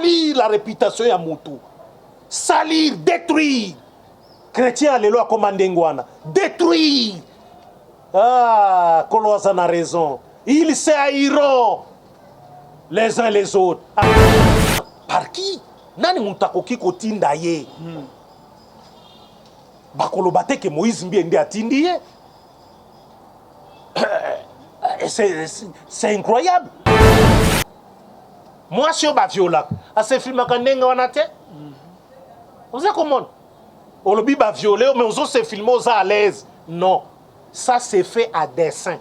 Salir la réputation ya mutu. Salir, détruire. Chrétien ya lelo akoma ndenge wana. Détruire. Ah, Kolo aza na raison. Ils se haïront les uns les autres. Ah, par qui? Nani moto akoki kotinda ye? Bakoloba te ke Moïse Mbiye nde atindi ye. C'est incroyable. Mwasi oyo baviolaka asefilmaka ndenge wana te. Oza komona, olobi baviole yo, mais ozo se filme, oza à l'aise. Non, ça c'est fait à dessein.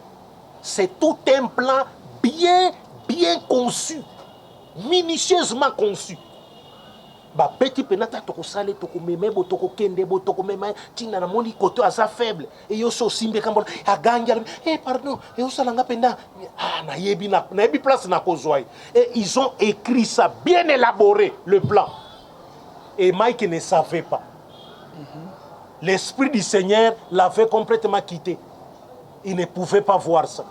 C'est tout un plan bien bien conçu, minutieusement conçu. Babeti mpena ta tokosala, tokomema bo, tokokende bo, tokomema ntina. Namoni koto aza faible, eyo so osimbi ekambo, agangi, alobi: "Eh, pardon, eosalanga mpenza." Ah, nayebi, nayebi place nakozwa ye. Et ils ont écrit ça, bien élaboré le plan, et Mike ne savait pas. L'esprit du Seigneur l'avait complètement quitté, il ne pouvait pas voir ça.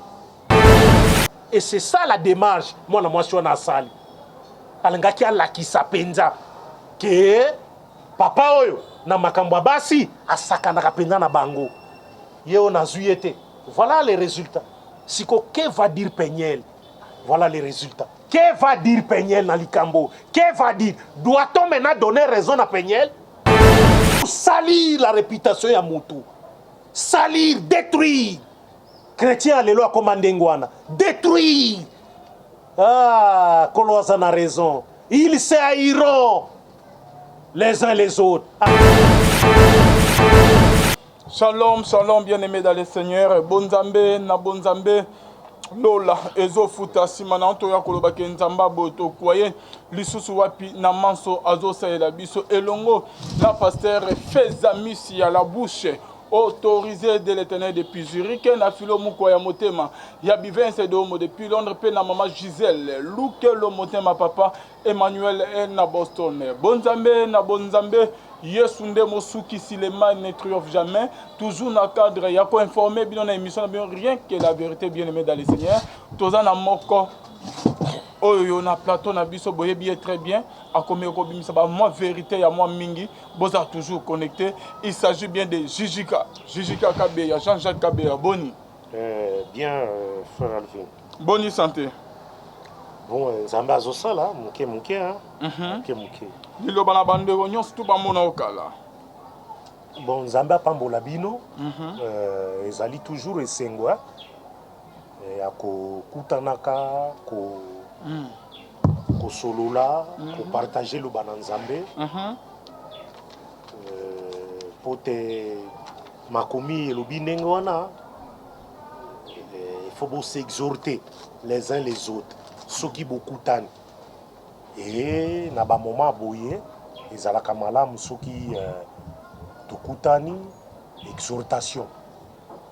Et c'est ça la démarche. Mwana mwasi wana asali, alingaki alakisa mpenza ke papa oyo na makambo ya basi asakanaka mpenza na bango. Ye oyo nazwi ye te. Voilà les résultats. Siko, que va dire Peniel? Voilà les résultats. Que va dire Peniel na likambo? Que va dire? Doit-on maintenant donner raison na Peniel? Salir la réputation ya mutu, salir, détruire. Chrétien ya lelo akoma ndenge wana. Détruire. Ah, Kolo aza na raison. Ils se haïront les uns les autres. Ah. Shalom, shalom, bien-aimé dans le Seigneur. Bonzambe na bonzambe, lola ezofuta. Nsima na toya kolobaki Nzambe aboye, tokwaye lisusu wapi na manso azosalela biso elongo na pasteur Fezamisi ya la bouche autorisé de l'Éternel depuis Zurich, na filo moko ya motema ya Bivense Domo depuis Londres, mpe na mama Gisèle Lukelo motema, papa Emmanuel na Boston. Bonzambe na bonzambe, Yesu nde mosukisi, le mal ne triomphe jamais. Toujours na cadre ya koinformer bino na émission na bino Rien que la vérité. Bien aimé dans le Seigneur, toza na moko oyo na plateau na biso, boyebi ye très bien, akomi kobimisa bamwa vérité ya mwa mingi. Bozala toujours connecté. Il s'agit bien de Jijika, Jijika Kabeya, Jean-Jacques Kabeya. Boni? Bien, frère Alvin. Boni santé? Bon, Nzambe azosala moke moke, hein? Moke moke. Liloba na bandeko nyonso tu bamona okala. Bon, Nzambe apambola bino. Ezali toujours esengo, hein? Ya kokutanaka, kosolola, kopartage loba na Nzambe, po te makomi elobi ndenge wana: il faut bos'exhorter les uns les autres soki bokutani. E na bamoma boye ezalaka malamu soki tokutani, exhortation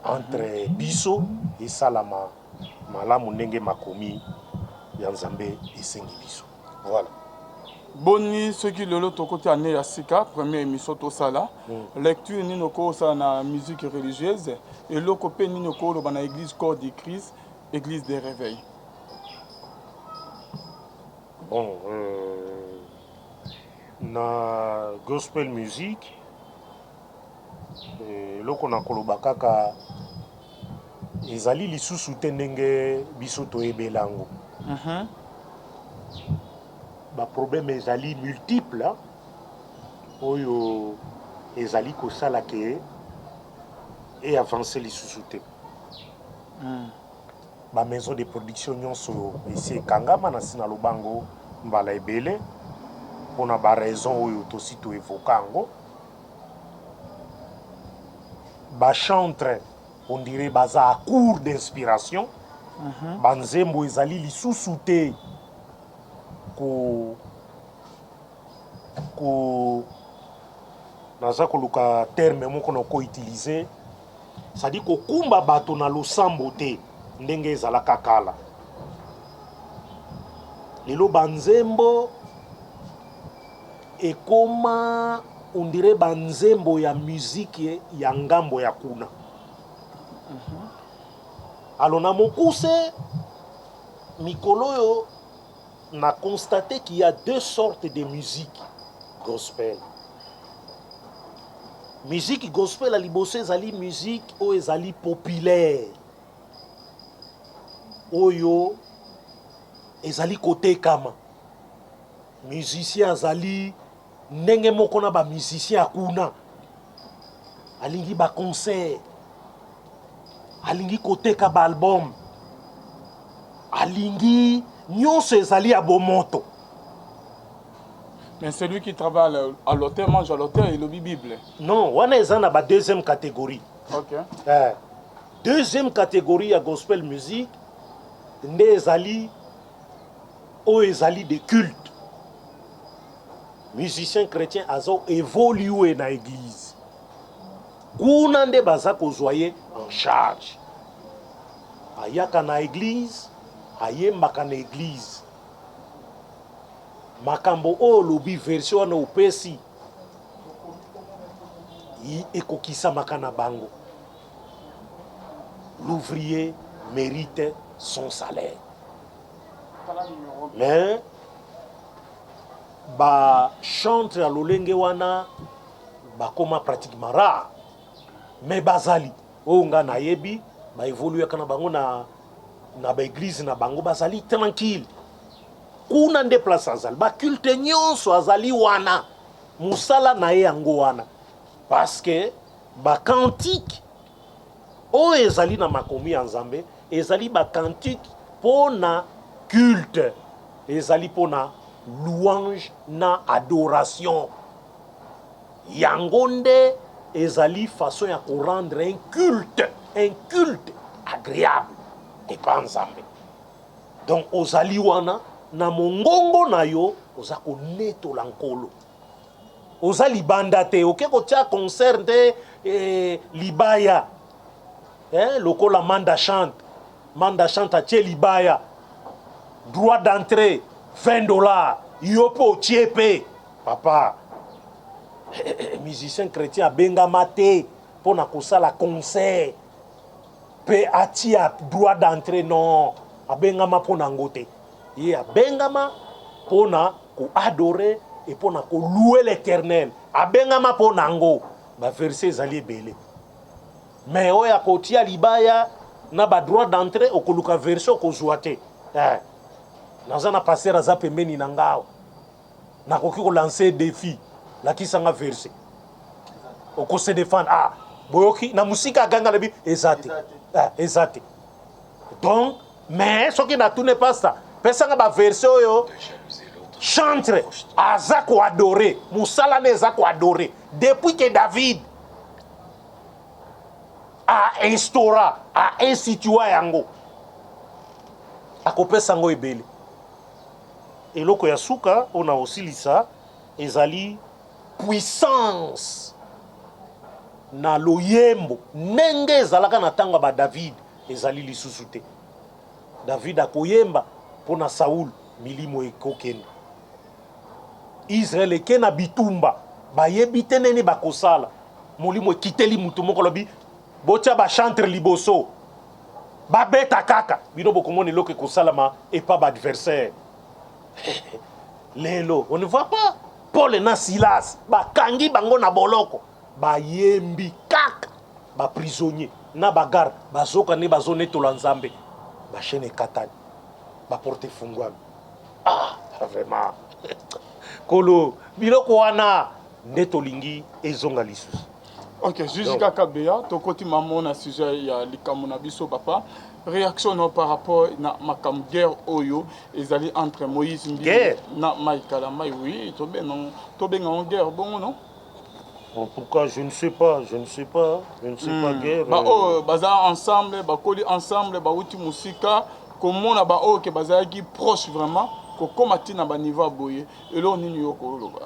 entre biso esalama malamu ndenge makomi ya Nzambe esengi biso. Voilà. Boni soki lelo tokoti année ya sika, première émission tosala, lecture nini okosala na musique religieuse? Eloko mpe nini okoloba na église Corps de Christ, église de réveil? Bon, na gospel music, eloko na koloba kaka, ezali lisusu te ndenge biso toyebela yango. Baproblème ezali multiple, hein, oyo ezali kosala ke eavance lisusu te. Bamaison de production nyonso esi ekangama na nsi na lobango mbala ebele mpona baraison oyo tosi toevoka yango. Bachantre, on dirait baza à court d'inspiration. Banzembo ezali lisusu te ko naza koluka terme moko na koutiliser, c'est-à-dire kokumba bato na losambo te ndenge ezalaka kala. Lelo banzembo ekoma, on dirait banzembo ya musique ya ngambo ya kuna. Alors na mokuse, mikolo oyo Na constater qu'il y a deux sortes de musique gospel. Musique gospel ya liboso ezali musique oyo ezali populaire, oyo ezali kotekama. Musicien azali ndenge moko na ba musicien ya kuna, alingi ba concert, alingi koteka ba album, alingi nyonso ezali ya bomoto. Mais celui qui travaille à l'autel mange à l'autel, elobi Bible. Non, wana eza na ba deuxième catégorie. Ok. Eh, deuxième catégorie ya gospel music nde ezali oyo ezali de culte. Musicien chrétien azo évoluer na église. Kuna nde baza kozwa ye en charge. Ayaka na église, ayembaka na église. Makambo oyo olobi, version wana opesi, ekokisamaka na bango. L'ouvrier mérite son salaire. Mais ba chantre ya lolenge wana bakoma pratiquement rare, mais bazali oyo nga nayebi ba évoluaka na bango na ba église na bango, bazali tranquille. Kuna nde place azali, ba culte nyonso azali wana, mosala na ye yango wana, parce que ba cantique oyo ezali na makomi ya Nzambe ezali ba cantique mpona culte, ezali mpona louange na adoration. Yango nde ezali façon ya korendre un culte agréable epa Nzambe. Donc ozali wana na mongongo na yo, oza konetola Nkolo. Oza libanda te, oke kotia concert nde libaya, lokola Manda Chante. Manda Chante atie libaya, droit d'entrée 20 $, yo mpe otie mpe. Papa, musicien chrétien abengama te mpo na kosala concert mpe atia droit d'entrée, non. Abengama mpo na yango te. Ye abengama mpo na koadorer e mpo na kolouer l'Éternel. Abengama mpo na yango. Baverset ezali ebele, mais oyo akotia libaya na badroit d'entrée, okoluka verset, okozwa te. Naza na pasteur aza pembeni na nga awa, nakoki kolancer défi: lakisanga verset okose défendre. Ah, boyoki na mosika aganga na bi eza te. Eza te. Donc, mais soki natune pasteur, pesanga baverset oyo chantre aza koadorer, mosala na eza koadorer, depuis que David ainstaura, ainstitua yango, akopesa yango ebele. Eloko ya suka oyo na kosilisa ezali puissance na loyembo ndenge ezalaka na ntango ya badavid ezali lisusu te. David akoyemba mpo na Saul, milimo ekokende. Israel eke na bitumba, bayebi te nini bakosala, molimo ekiteli mutu moko, alobi: "Botia bachantre liboso, babeta kaka, bino bokomona eloko ekosalama epa baadversaire." Lelo on ne voit pas. Paul na Silas, bakangi bango na boloko, bayembi kaka, baprisonnier na bagarde bazoka nde bazonetola Nzambe, bachaîne ekatani, baporte efungwami. Ah, vraiment, kolo biloko wana nde tolingi ezonga lisusu. Ok, juge kaka beya, tokoti mamo na sujet ya likambo na biso. Papa, réaction no par rapport na makambo guerre oyo ezali entre Moïse Mbiye na Mike Kalambay? Oui, tobenga ngo guerre bongo, non? Bon, pourquoi? Je ne sais pas, je ne sais pas, je ne sais pas guerre. Ba oyo baza ensemble, bakoli ensemble, bauti mosika, komona baoyo ke bazalaki proche vraiment, kokóma ntina baniveau ya boye, eloko nini yo koloba?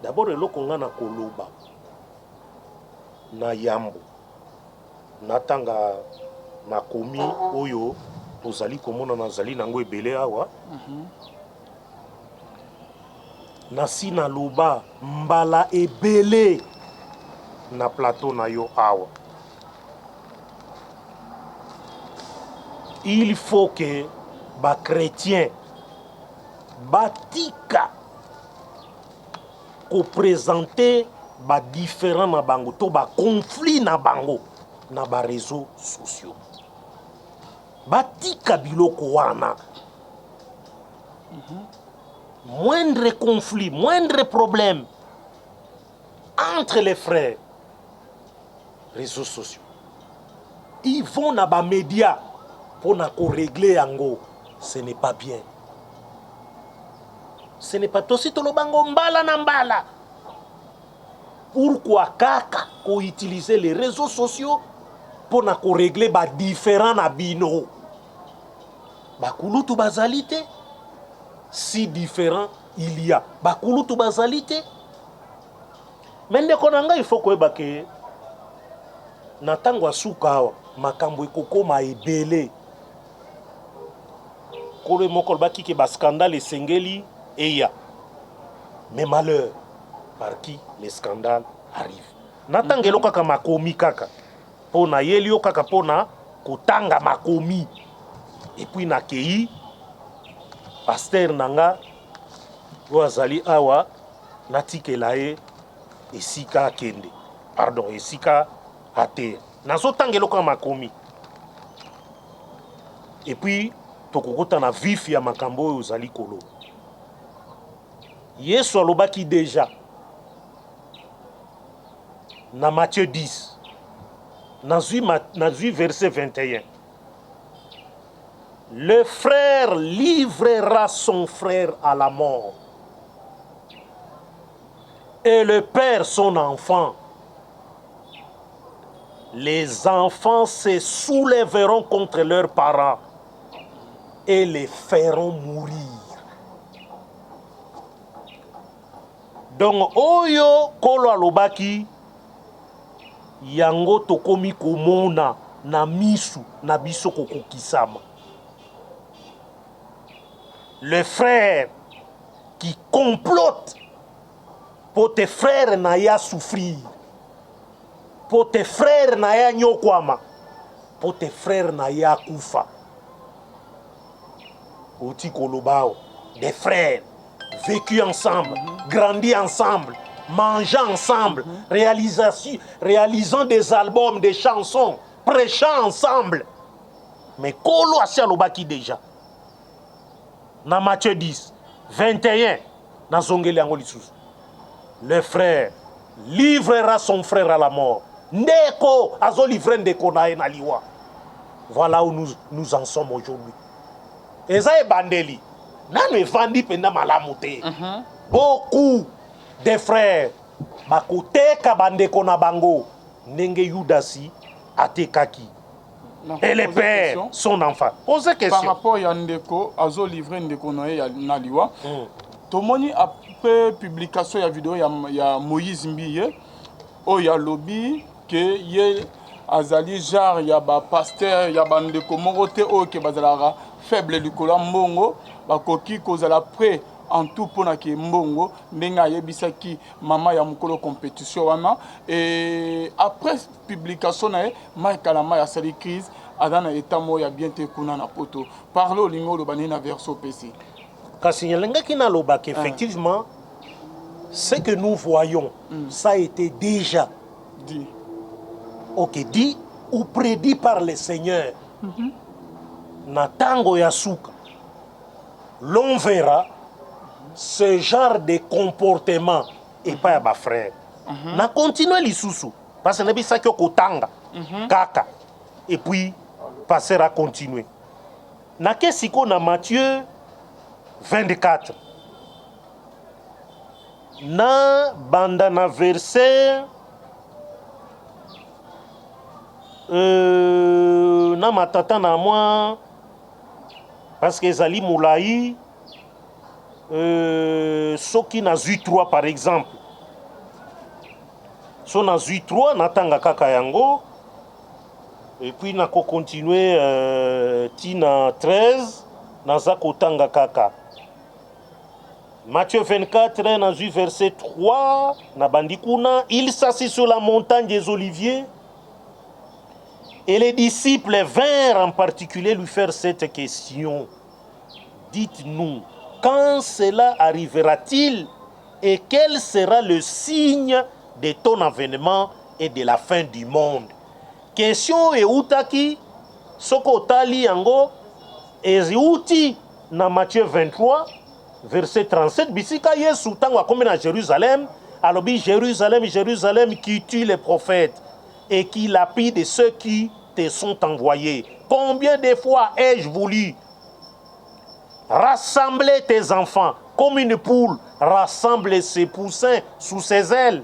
D'abord, eloko nga na koloba na yambo natanga makomi oyo tozali komona, nazali nango ebele awa. Nasi naloba mbala ebele na plateau na yo awa. Il faut que ba chrétiens batika ko présenter ba différends na bango to ba conflits na bango na ba réseaux sociaux. Batika biloko wana. Moindre conflit, moindre problème entre les frères, réseaux sociaux, ils vont na ba médias mpona korégler yango. Ce n'est pas bien, ce n'est pas. Tosi tolobango mbala na mbala. Pourquoi kaka koutiliser les réseaux sociaux mpona korégler badifférends na bino? Bakulutu bazali te. Si différent il y a, bakulutu bazali te. Me ndeko na ngai, il faut koyeba ke na ntango ya suka awa, makambo ekokóma ebele. Nkolo moko alobaki ke bascandale esengeli eya, mais malheur par qui les scandales arrivent. Natanga elo kaka makomi kaka mpo nayeli yo kaka mpo na kotanga makomi, et puis nakei pasteur na nga oyo azali awa, natikela ye esika akende, pardon, esika ateya. Nazotanga eloko ya makomi et puis tokokota na vif ya makambo oyo ozali koloba. Yesu alobaki déjà na Matthieu 10, nazwi verset 21: "Le frère livrera son frère à la mort et le père son enfant. Les enfants se soulèveront contre leurs parents et les feront mourir." Donc oyo Nkolo alobaki yango, tokomi komona na misu na biso kokokisama. Le frère qui complote po te frère na ye asouffrir, po te frère na ye anyokwama, po te frère na ye akufa. Oti koloba awa, des frères vécu ensemble, grandi ensemble, mangeant ensemble, réalisant des albums, des chansons, prêchant ensemble. Mais Kolo asi alobaki déjà na Matthieu 10 21, nazongeli yango lisusu: "Le frère livrera son frère à la mort." Ndeko azolivrer ndeko na ye na liwa. Voilà où nous, nous en sommes aujourd'hui. Eza ebandeli, nano evandi mpenza malamu te. Beaucoup de frères bakoteka bandeko na bango ndenge Yudasi atekaki. Et le père son enfant. Pose Par question. rapport ya ndeko azolivrer ndeko na ye na liwa, tomoni après publication ya video ya Moïse Mbiye oyo alobi ke ye azali genre ya bapasteur ya bandeko moko te oyo ke bazalaka faible likolo ya mbongo, bakoki kozala prêt en tout mpona ke mbongo, ndenge ayebisaki mama ya mokolo compétition wana. E après publication na ye, Mike Kalambay asali crise, aza na état moko ya bien te kuna na Poto. Parle, olingi oloba nini na version opesi? Kasi nalingaki nalobaka, effectivement, ce que nous voyons, ça a été déjà dit. Ok, dit ou prédit par le Seigneur. Na ntango ya suka, l'on verra ce genre de comportement epai ya bafrère. Na continue lisusu parce que nayebisaki yo kotanga kaka et puis passer à continuer. Nake sikoyo na Matthieu 24, na banda na verset na matata na mwa parce que ezali molai. Soki nazwi 3 par exemple, so nazwi 3, natanga kaka yango et puis nakocontinue ntina 13. Naza kotanga kaka Matthieu 24, nazwi verset 3, nabandi kuna: "Il s'assit sur la montagne des Oliviers." Et les disciples vinrent en particulier lui faire cette question. Dites-nous, quand cela arrivera-t-il et quel sera le signe de ton avènement et de la fin du monde? Question eutaki, soki otali yango, euti na Matthieu 23, verset 37, bisika Yesu ntango akomi na Jérusalem, alobi: Jérusalem, Jérusalem, qui tue les prophètes et qui lapide ceux qui te sont envoyés. Combien de fois ai-je voulu rassembler tes enfants comme une poule rassemble ses poussins sous ses ailes,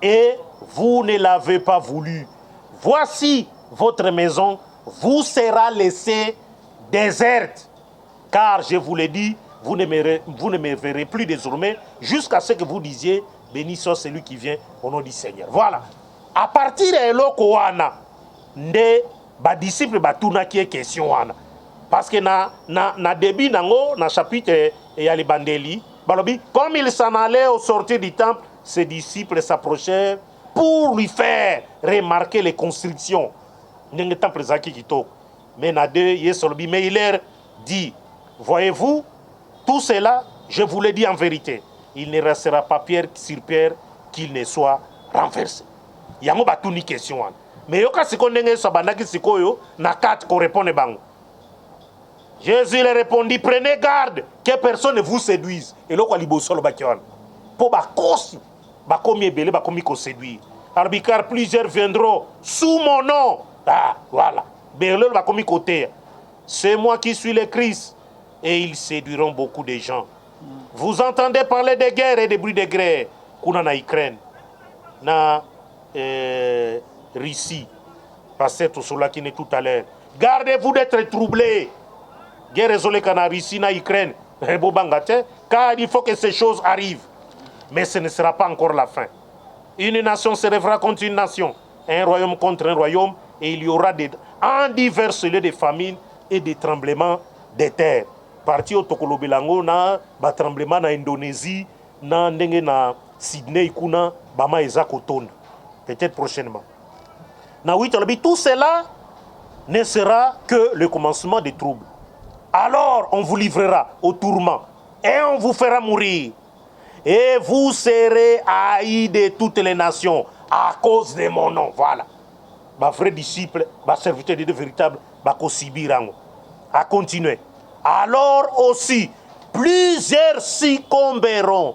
et vous ne l'avez pas voulu. Voici, votre maison vous sera laissée déserte. Car je vous l'ai dit, vous ne me verrez plus désormais jusqu'à ce que vous disiez: Béni soit celui qui vient au nom du Seigneur. Voilà. À partir ya eloko wana nde badisciple batunaki ye question wana, parce que na début nango, na chapitre ya libandeli, balobi: comme il s'en allait au sortir du temple, ses disciples s'approchèrent pour lui faire remarquer les constructions, ndenge temple ezalaki kitoko. Mais na deux, Yesu alobi, mais il leur dit: Voyez-vous tout cela? Je vous le dis en vérité, il ne restera pas pierre sur pierre qu'il ne soit renversé. Yango batuni question wana. Mais yoka sikoyo ndenge Yesu abandaki sikoyo na 4 korépondre bango. Jésus leur répondit: Prenez garde que personne ne vous séduise. Eloko ya liboso alobaki wana, mpo bakosi bakomi ebele, bakomi koséduire. Alobi: car plusieurs viendront sous mon nom. Ah, voilà, belelo bakomi koteya: C'est moi qui suis le Christ, et ils séduiront beaucoup de gens. Vous entendez parler de guerre et de bruit de guerre, kuna na Ukraine na Russie, pasteur tosolaki ne tout à l'heure. Gardez-vous d'être troublés. Guerre ezoleka na Russie na Ukraine, bobanga te, car il faut que ces choses arrivent, mais ce ne sera pas encore la fin. Une nation se lèvera contre une nation, un royaume contre un royaume, et il y aura en divers lieux des famines et des tremblements de terre. Parti oyo tokolobela yango na batremblement na Indonésie, na ndenge na Sydney kuna bama eza kotonda, peut-être prochainement. Na 8 alobi: tout cela ne sera que le commencement des troubles. Alors on vous livrera au tourment et on vous fera mourir, et vous serez haïs de toutes les nations à cause de mon nom. Voilà, bavrai disciple, baserviteur de Dieu véritable, bakosubir yango. À continuer: alors aussi plusieurs succomberont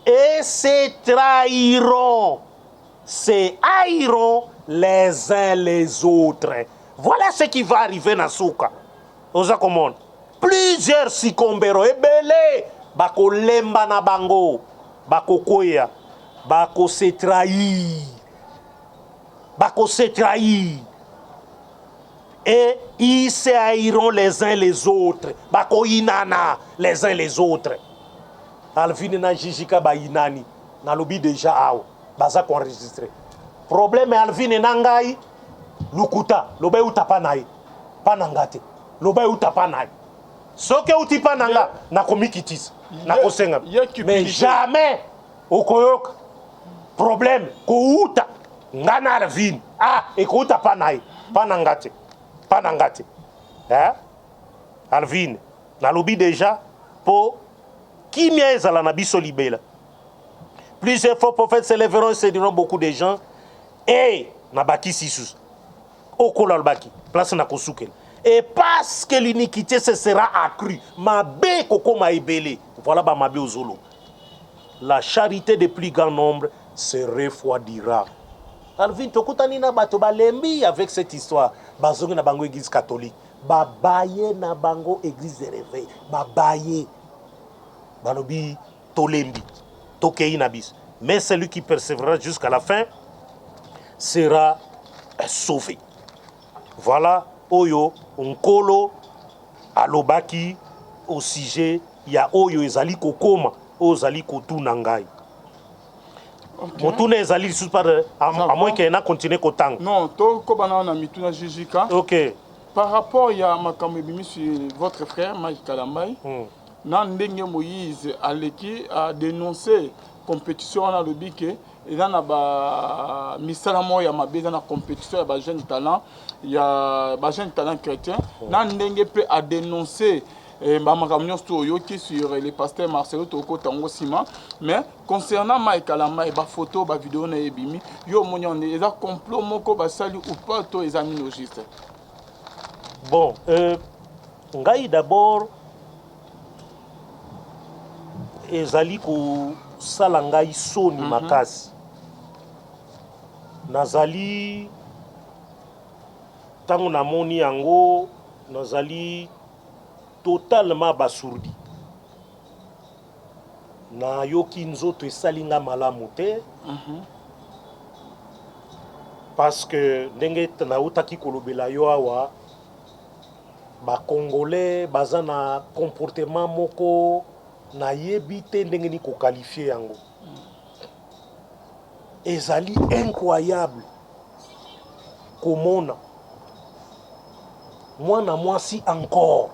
et se trahiront, se haïront les uns les autres. Voilà ce qui va arriver na suka. Oza komona plusieurs succomberont, ebele bakolemba na bango, bakokwea, bakose trahir, bakose trahir, et ils se haïront les uns les autres, bakoyinana les uns les autres. Alvine na Jijika bayinani, nalobi déjà awa, baza koenregistrer. Problème Alvine na ngai, lukuta, loba euta pa na ye, pa na nga te. Loba euta pa na ye. Soki euti pa na nga, nakomikitisa, nakosenga. Mais jamais okoyoka problème kouta nga na Alvine. Ah, ekouta pa na ye, pa na nga te, pa na nga te, eh? Alvine, nalobi déjà mpo kimia ezala na biso libela. Plusieurs faux prophètes se lèveront et séduiront beaucoup de gens. Et nabakisi lisusu okola alobaki place na kosukela: et parce que l'iniquité se sera accrue, mabe kokoma ebele, voilà bamabe ozoloba, la charité de plus grand nombre se refroidira. Alvin, tokutani na bato balembi avec cette histoire, bazongi na bango église catholique, babaye na bango église de réveil, babaye, balobi tolembi, tokei na biso. Mais celui qui persévérera jusqu'à la fin sera sauvé. Voilà oyo Nkolo alobaki au sujet ya oyo ezali kokoma, oyo ozali kotuna ngai. Motuna ezali lisusu par à moins que na continue kotanga? Non, tokoba na mituna Jijika. Ok. Par rapport ya makambo ebimisi votre frère Mike Kalambai na ndenge Moïse aleki adénonce compétition wana, alobi ke Eza na ba misala moko ya mabe, eza na competition ya ba jeune talent, ya ba jeune talent chrétien. Na ndenge pe a denoncer eh, ba makambo nyonso to oyoki sur le pasteur Marcelo, tokota yango nsima. Mais concernant Mike Kalambay, ba photo, ba video na ye ebimi, yo omoni yango nde eza complot moko basali ou pas, to eza nini au juste? Bon, ngai d'abord ezali kosala ngai soni makasi. Nazali ntango namoni yango, nazali totalement abasourdi. Nayoki nzoto esali nga malamu te. Parce que ndenge nautaki kolobela yo awa, ba Congolais baza na comportement moko nayebi te ndenge nini koqualifier yango. Ezali incroyable komona mwana mwasi encore.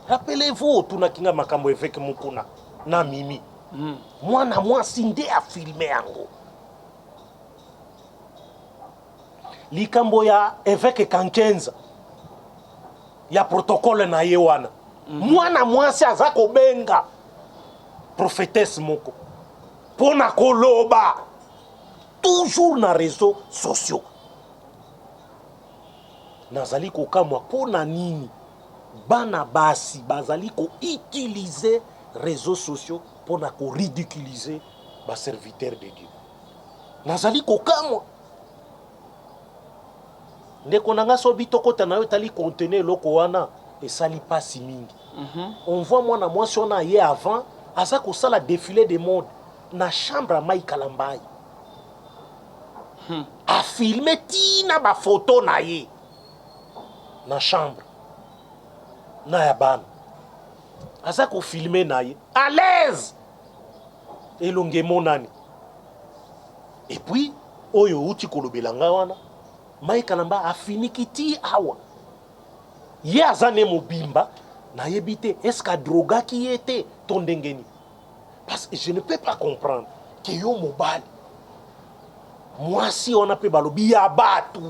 Rappelez-vous, otunaki nga makambo évêque Mukuna na Mimi. Mwana mwasi nde afilme yango. Likambo ya évêque Kankenza ya protocole na ye wana. Mwana mwasi aza kobenga prophétesse moko mpona koloba toujours na réseaux sociaux. Nazali kokamwa mpona nini bana basi bazali koutiliser réseaux sociaux mpona koridiculiser baserviteur de Dieu. Nazali kokamwa ndeko na nga, sobi tokota na yo etali contenu eloko wana esali pasi mingi. On voit mwana mwasi wana ye avant aza kosala défilé de mode na chambre ya Mike Kalambay. Afilme ntina bafoto na ye na chambre na ya bana, aza kofilme na ye à l'aise, elongi emonani. Et puis oyo outi kolobela nga wana, Mike Kalambay afiniki ti awa, ye aza ne mobimba, nayebi te est-ce que adrogaki ye te to ndenge nini, parce que je ne peux pas comprendre ke yo mobali, mwasi wana mpe balobi ya bato.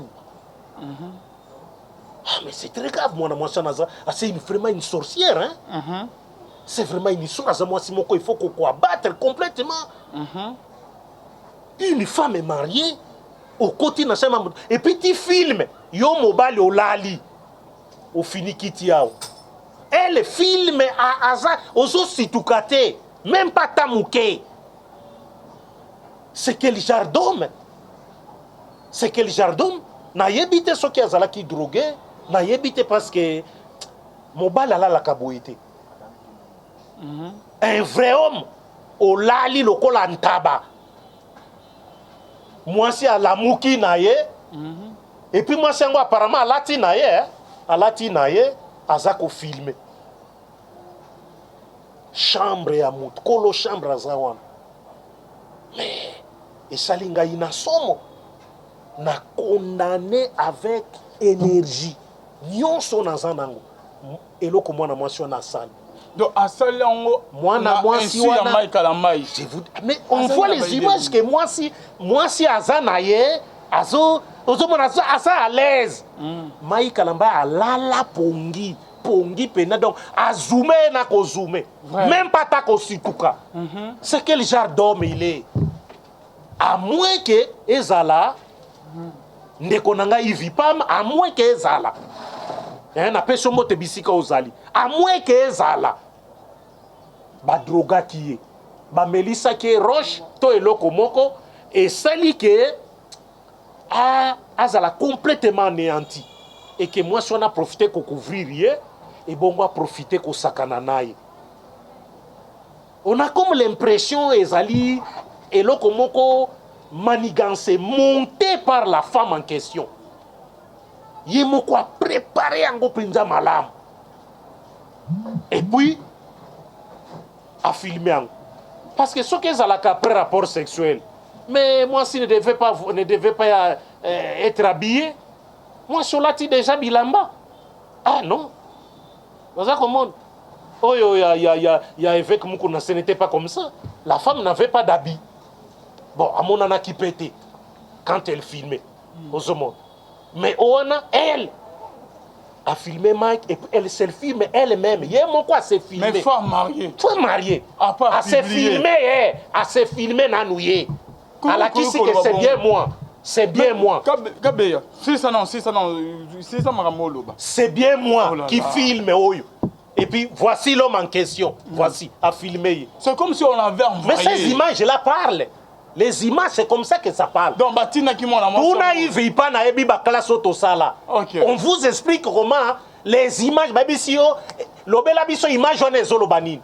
Ah mais c'est très grave. Mwana mwasi wana aza, ah, c'est vraiment une sorcière, hein? C'est vraiment une histoire. Aza mwasi moko il faut koabattre complètement. Une femme est mariée, okoti na chambre et puis tu filmes, yo mobali olali, ofiniki ti awa, elle filme, aza ozosituka te, même pas ta moke. C'est quel genre d'homme? C'est quel genre d'homme? Nayebi te soki azalaki drogué, nayebi te, parce que mobali alalaka boye te. Un vrai homme, olali lokola ntaba, mwasi alamuki na ye. Et puis mwasi yango apparemment alati na ye, eh? Alati na ye, aza kofilme chambre ya motu, kolo chambre aza wana. Mais esali ngai na somo, na condamné avec énergie nyonso naza nango eloko mwana mwasi wana asali. Donc asali yango mwana mwasi wana Mike Kalambay. Je vous... mais on voit les images que mwasi aza na ye, azo ozomona aza à l'aise. Mike Kalambay alala pongi pongi pena, donc azume na kozume, même pas ta kosituka. C'est quel genre d'homme il est? À moins que ezala ndeko na ngai Ivipam, à moins que ezala, eh, napesi yo mbote bisika ozali, à moins que ezala badrogaki ye, bamelisaki ye roche to eloko moko esali ke azala complètement anéanti et que mwasi wana aprofite kocouvrir ye, ebongo aprofite kosakana na ye. On a comme l'impression ezali eloko moko manigancé, monté par la femme en question. Ye moko apréparé yango mpenza malamu et puis afilme yango, parce que soki ezalaka après rapport sexuel, mais mwasi ne devait pas être habillé. Mwasi olati déjà bilamba, ah non, baza komona oyo ya évêque Mukuna, ce n'était pas comme ça, la femme n'avait pas d'habit. Bon, amonanaki mpe te quand elle filmait. Ozomona. Mais wana, elle a filmé Mike et puis elle se filme elle-même. Ye moko a se filmé. Mais femme mariée. Femme mariée. A pas A se filmé, eh. A se filmé nanu ye. Alakisi que c'est bien moi. C'est bien moi. Kabeya, c'est ça non, c'est ça non, c'est ça makambo oloba. C'est bien moi Oh là qui là. filme oyo. Et puis voici l'homme en question. Voici, a filmé. C'est comme si on l'avait Mais envoyé. ces images-là parlent. Les images, c'est comme ça que ça parle. Donc batindaki mwana mwasi. Tuna Yves Ipa nayebi ba classe oyo tosala. Ok. On vous explique comment les images bayebisi yo lobela biso image wana ezoloba nini.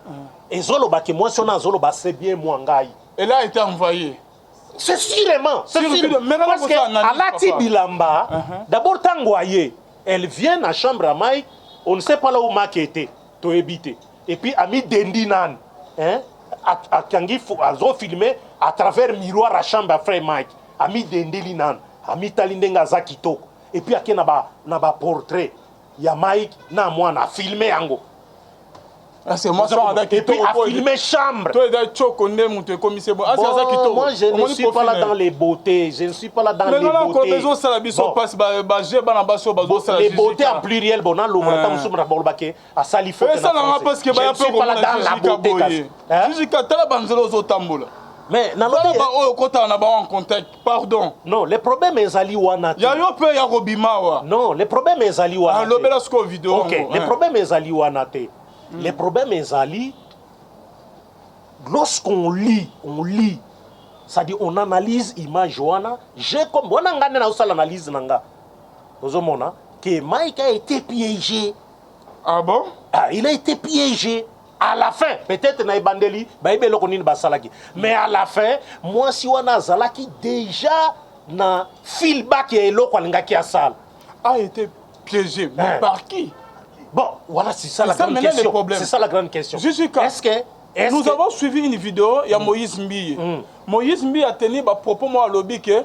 Ezoloba ke mwasi wana azoloba c'est bien moi ngai. Elle a été envoyée. C'est sûrement, c'est Sur sûr. vidéo, mais Parce là, que ça, analyse, alati papa. bilamba, d'abord tango aye, elle vient na chambre à Mike, on ne sait pas là où Mike était, toyebi te. Et puis ami dendi nan, hein, akangi azo filmer à travers miroir à chambre à frère Mike. Ami dendeli nan, ami tali ndenge aza kitoko. Et puis ake na ba portrait ya Mike na mwana filmer yango. Ah, c'est moi ça aza Et puis kitoko. a filmé chambre. To eza choko nde moto ekomisi bo. Asi aza Bon, kitoko. moi je ne Omoni suis pas là profil na dans ye. les beautés, je ne suis pas là dans Mais les non, non, beautés. ezosala biso Bon. mpasi baje bana basi oyo bazosala Les beautés en pluriel, bon, non, l'homme, Ah. nous sommes asali faute na esalanga français. parce que Je baya ne suis pas là dans la beauté. boye kasi. Hein? jijika tala banzela ozotambola Mais tala nalobi baoyo okotala na bango en contact pardon. Non, le problème ezali wana te. Ya yo mpe ya kobima awa. Non, le problème ezali wana te. Alobela sikoyo video Ok, yango, le hein. problème ezali wana te. Le problème ezali lorsqu'on lit, on lit, c'est-à-dire on analyse image wana, j'ai comme wana nga nde naosala analyse na nga. Ozomona que Mike a été piégé. Ah bon? Ah, il a été piégé. À la fin, peut-être na ebandeli, bayebi eloko nini basalaki. Mais à la fin, mwasi wana azalaki déjà na feedback ya eloko alingaki asala. A été piégé mais Hein. par qui? Bon, voilà, c'est ça la C'est ça grande maintenant le question. problème. C'est ça la grande question. Jusqu'à- Est-ce Nous que avons suivi une vidéo ya Moïse Mbiye. Moïse Mbiye ateni bapropos moko, alobi ke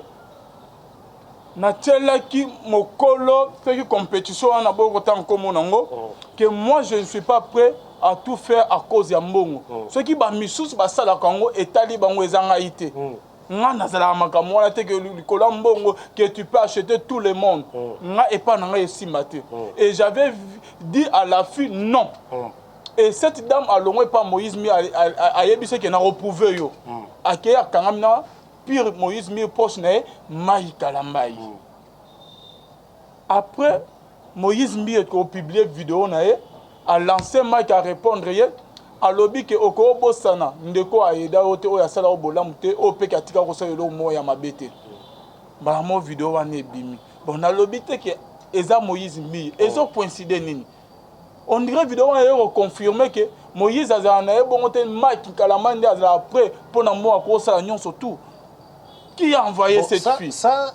natielaki mokolo soki compétition wana bokota nkombo nango que moi je ne suis pas prêt à tout faire à cause ya mbongo. Soki bamisusu basalaka yango, etali bango, eza ngai te. Nga nazalaka makambo wana te ke likolo ya mbongo que tu peux acheter tout le monde. Nga epai na ngai esimba te. Et j'avais dit à la fille non. Et cette dame alongwe epa Moïse Mbiye, ayebisi ke na reprouve yo. Akei akangami na pire Moïse Mbiye, poche na ye Mike Kalambayi. Après Moïse Mbiye kopublier vidéo na ye, alance Mike arépondre ye, alobi ke okobosana ndeko ayeda yo te, oyo asala yo bolamu te, oyo mpe atika kosala eloko moko ya mabe te. Mbala mo video wana ebimi. Bon, nalobi te ke eza Moïse Mbiye, ezocoïncide nini? On dirait vidéo wana ye koconfirme ke Moïse azala na ye bongo te, Mike Kalambayi nde azala prêt mpo na mbongo akosala nyonso tout. Qui a envoyé Bon, cette ça, fille? Ça,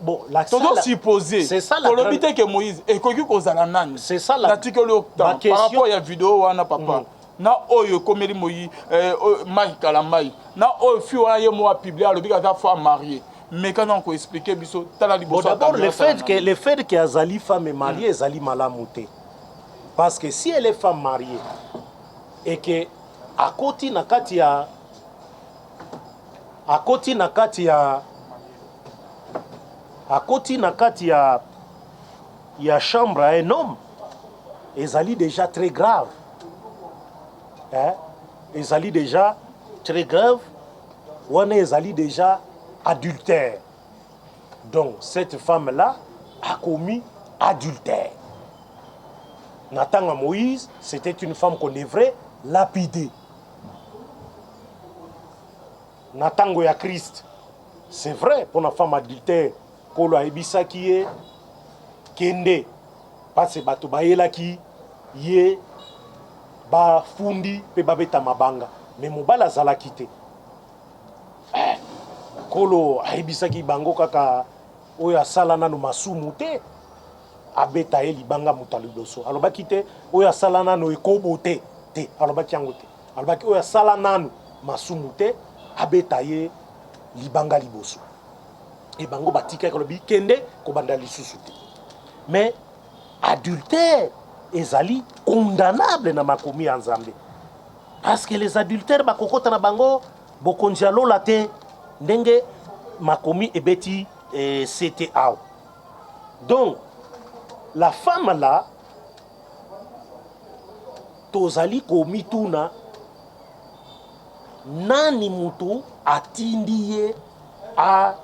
bon, la, ça, Tozo la- supposé C'est ça la tolobi grande- te ke Moïse ekoki kozala nani. C'est ça la- Natikeli yo Ma temps par question- rapport ya video wana, papa, na oyo ekomeli moi oyo Mike Kalambayi na oyo fille wana ye moko apublie, alobi aza femme mariée. Mais kana koexpliquer biso, tala Bon, liboso ya d'abord, caméra, le fait sala que, le fait que azali femme mariée, ezali malamu te. Parce que si elle est femme mariée et que akoti na kati ya chambre à un homme, ezali déjà très grave. Hein? Ezali déjà très grave. Wana ezali déjà adultère. Donc cette femme-là a commis adultère. Na tango ya Moïse, c'était une femme qu'on devrait lapider. Na tango ya Christ, c'est vrai, pour la femme adultère, Kolo ayebisaki ye kende parce bato bayelaki ye bafundi mpe babeta mabanga, mais mobali azalaki te. Eh, Kolo ayebisaki bango kaka oyo asala nano masumu te abeta ye libanga moto ya liboso. Alobaki te oyo asala nano ekobo te, te alobaki yango te. Alobaki oyo asala nano masumu te abeta ye libanga liboso. E bango batikaki, alobi kende kobanda lisusu te. Mais adultère ezali condamnable na makomi ya Nzambe, parce que les adultères bakokota na bango bokonzi ya lola te. Ndenge makomi ebeti eh, sete awa. Donc la femme là tozali komituna nani mutu atindi ye a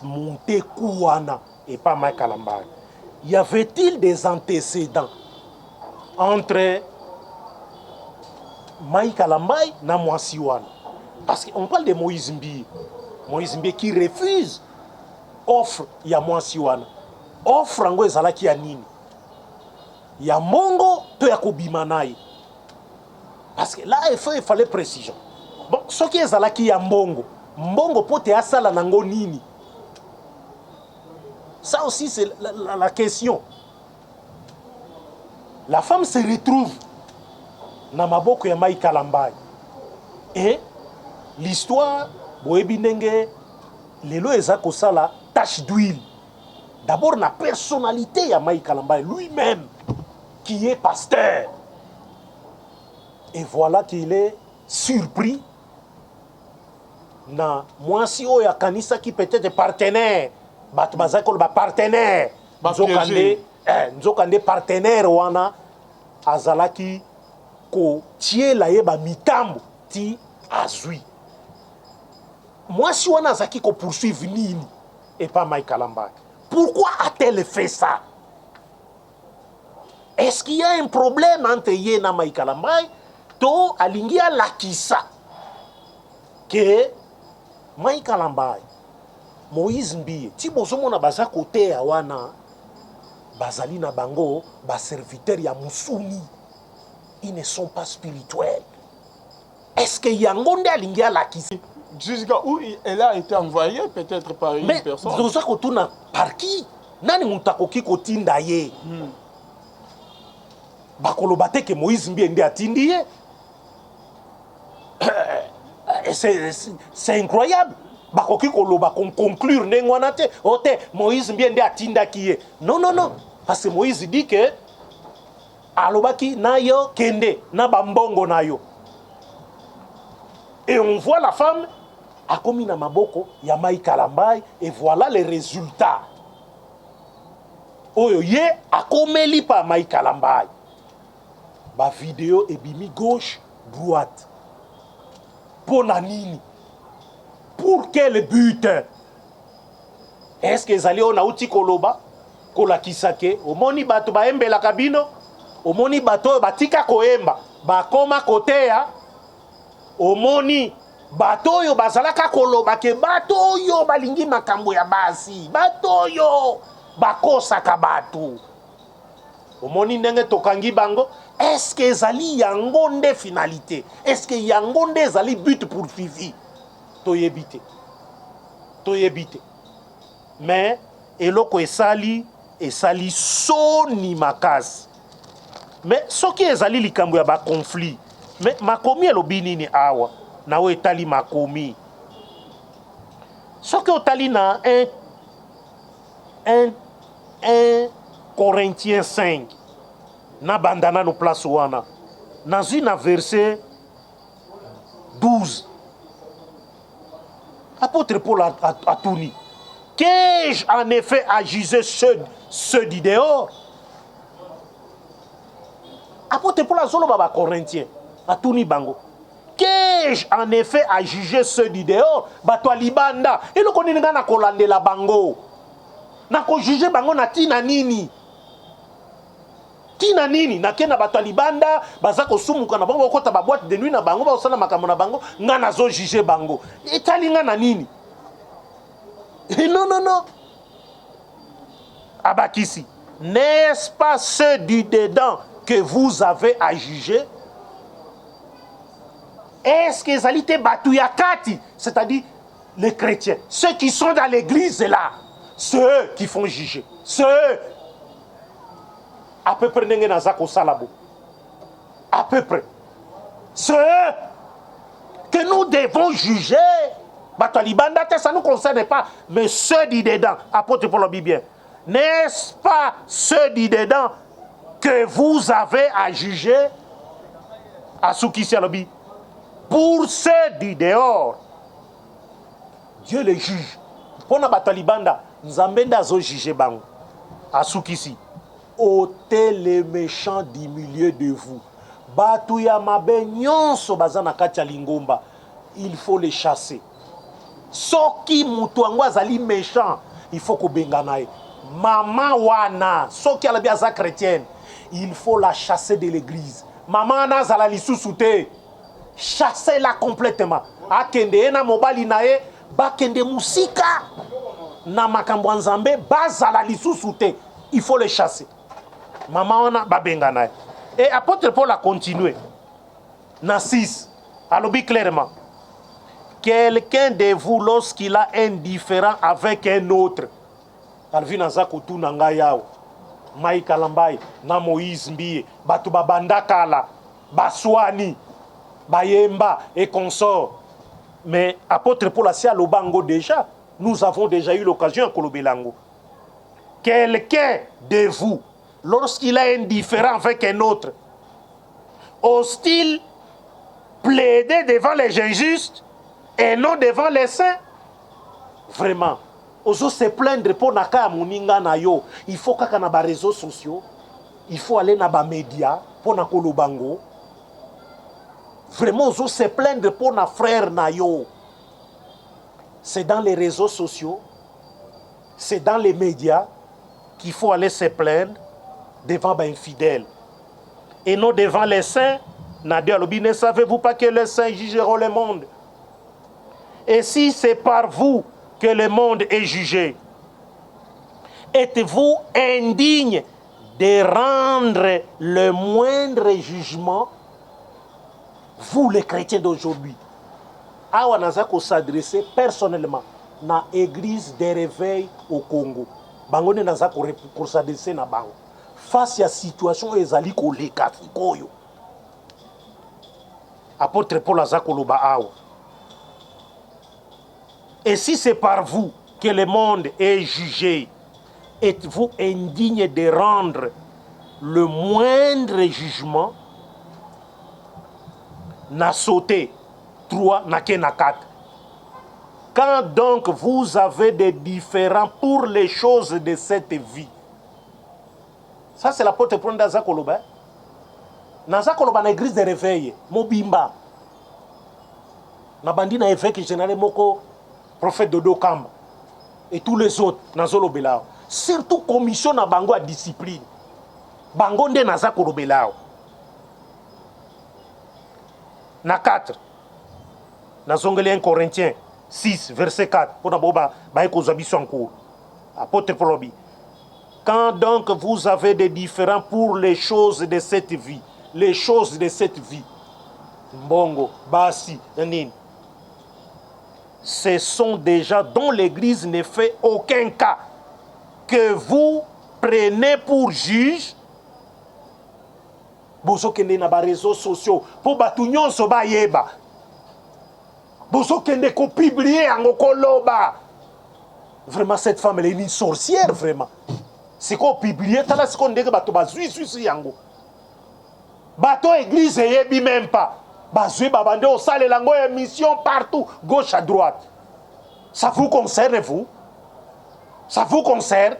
monter coup wana epa Mike Kalambay. Y avait-il des antécédents entre Mike Kalambay na mwasi wana? Parce qu'on parle de Moïse Mbiye. Moïse Mbiye qui refuse offre ya mwasi wana. Offre yango ezalaki ya nini? Ya mbongo to ya kobima na ye? Parce que là, il fallait précision. Bon, soki ezalaki ya mbongo, mbongo po te asala nango nini? Ça aussi, c'est la question. La femme se retrouve na maboko ya Mike Kalambay. Et l'histoire, boyebi ndenge lelo eza kosala tache d'huile. D'abord, la personnalité ya Mike Kalambay lui-même, qui est pasteur. Et voilà qu'il est surpris na mwasi oyo akanisaki peut-être partenaire. Bato bazali koloba partenaire. Nzokande, nzokande partenaire wana azalaki kotiela ye bamitambo ti azwi. Mwasi wana azalaki kopoursuivre nini epa Mike Kalambay? Pourquoi a-t-elle fait ça? Est-ce qu'il y a un problème entre ye na Mike Kalambay to alingi alakisa ke Mike Kalambay, Moïse Mbiye, ti bozomona baza koteya wana, bazali na bango baserviteur ya musuni, ils ne sont pas spirituels? Est-ce que yango nde alingi alakisa? Jusqu'à où elle a été envoyée peut-être par une Mais personne. Toza kotuna par qui, nani moto akoki kotinda ye? Bakoloba te ke Moïse Mbiye nde atindi ye. C'est incroyable. Bakoki koloba, conclure ndenge wana te, o te Moïse Mbiye nde atindaki ye. Non, non, non, parce que Moïse dit que alobaki na yo kende na bambongo na yo, et on voit la femme akomi na maboko ya Mike Kalambay. Et voilà les résultats oyo ye akomeli pa Mike Kalambay. Bavideo ebimi gauche, droite. Mpo na nini? Pour quel but? Est-ce que ezali oyo nauti koloba, kolakisa ke omoni bato bayembelaka bino, omoni bato oyo batika koyemba, bakoma koteya, omoni bato oyo bazalaka koloba ke bato oyo balingi makambo ya basi, bato oyo bakosaka bato, omoni ndenge tokangi bango? Est-ce que ezali yango nde finalité? Est-ce que yango nde ezali but poursuivi? Toyebi te, toyebi te. Mais eloko esali, esali soni makasi. Mais soki ezali likambo ya baconflit, mais makomi elobi nini awa na oyo etali makomi? Soki otali na 1 1 Corinthiens 5, nabanda nano place wana, nazwi na verset 12, apôtre Paul atuni: "Qu'ai-je en effet à juger ceux du dehors?" Apôtre Paul azoloba bacorinthien, atuni bango: "Qu'ai-je en effet à juger ceux du dehors?" Bato ya libanda, eloko nini ngai nakolandela bango, nakojuge bango na ntina nini? Ntina nini nake na bato ya libanda? Baza kosumuka na bango, bakota baboîte de nuit na bango, bakosala makambo na bango, ngai nazojuge bango, etali ngai na nini? Non, non, non. Abakisi: "N'est-ce pas ceux du dedans que vous avez à juger?" Est-ce que ezali te bato ya kati, c'est-à-dire les chrétiens, ceux qui sont dans l'église là, ceux qui font juger? Ceux à peu près ndenge naza kosala bo, à peu près ceux que nous devons juger. Bato ya libanda te, ça nous concerne pas, mais ceux du dedans. Apôtre Paul alobi bien: "N'est-ce pas ceux du dedans que vous avez à juger?" Asukisi, alobi: "Pour ceux du dehors, Dieu le juge. Mpo na bato ya libanda, Nzambe nde azo juger bango. Asukisi, Otez les mechants du milieu de vous. Bato ya mabe nyonso baza na kati ya lingomba, il faut les chasser. Soki moto yango azali mechant, il faut kobengana ye. Mama wana, soki alobi aza chretienne, il faut la chasser de l'eglise. Mama wana azala lisusu te. Chassez la complètement. Akende ye na mobali na ye bakende musika na makambo ya Nzambe, bazala lisusu te. Il faut le chasser. Mama wana babengana ye. Et apôtre Paul a continué na 6, alobi clairement: quelqu'un de vous, lorsqu'il a un différend avec un autre. Alvin aza kotuna ngai awa, Mike Kalambay na Moïse Mbiye, bato babanda kala, baswani, bayemba et consort. Mais apôtre Paul asi aloba yango déjà, nous avons déjà eu l'occasion ya kolobela yango. Quelqu'un de vous, lorsqu'il a un différend avec un autre, ose-t-il plaider devant les injustes et non devant les saints? Vraiment, ozo se plaindre mpo na ka ya moninga na yo, il faut kaka na ba réseaux sociaux, il faut aller na ba média mpo na koloba ngo. Vraiment, ozo se plaindre mpo na frère na yo, c'est dans les réseaux sociaux, c'est dans les médias qu'il faut aller se plaindre devant ba infidèles et non devant les saints? Na Dieu alobi: ne savez-vous pas que les saints jugeront le monde? Et si c'est par vous que le monde est jugé, êtes-vous indigne de rendre le moindre jugement, vous les chrétiens d'aujourd'hui? Awa naza kosadresse personnellement na Église de réveil au Congo. Bango nde naza kosadresse na bango face ya situation oyo ezali koleka sikoyo. Apôtre Paul aza koloba awa: et si c'est par vous que le monde est jugé, êtes-vous indigne de rendre le moindre jugement? Na sauté 3, nake na 4. Quand donc vous avez des différends pour les choses de cette vie, ça c'est l'apôtre Paul nde aza koloba. Naza koloba na Église de réveil mobimba, nabandi na évêque général moko, prophète Dodo Kamba, et tous les autres. Nazolobela awa surtout commission na bango ya discipline, bango nde naza kolobela awa. Na 4, nazongeli 1 Corinthiens 6 verset 4, mpona bo baye kozwa biso en cours. Apôtre Paul alobi: quand donc vous avez des différends pour les choses de cette vie, les choses de cette vie, mbongo, basi, nini, ce sont déjà dont l'église ne fait aucun cas que vous prenez pour juge. Bozokende na bareseau sociaux mpo bato nyonso bayeba, bozokende kopublier yango, koloba: vraiment, cette femme, elle est une sorcière. Vraiment, sikoyo publier, tala sikoyo ndenge bato bazwi yango. Bato église eyebi même pas, bazwi, babandi osalela yango émission partout, gauche à droite. Ça vous concerne, vous, ça vous concerne.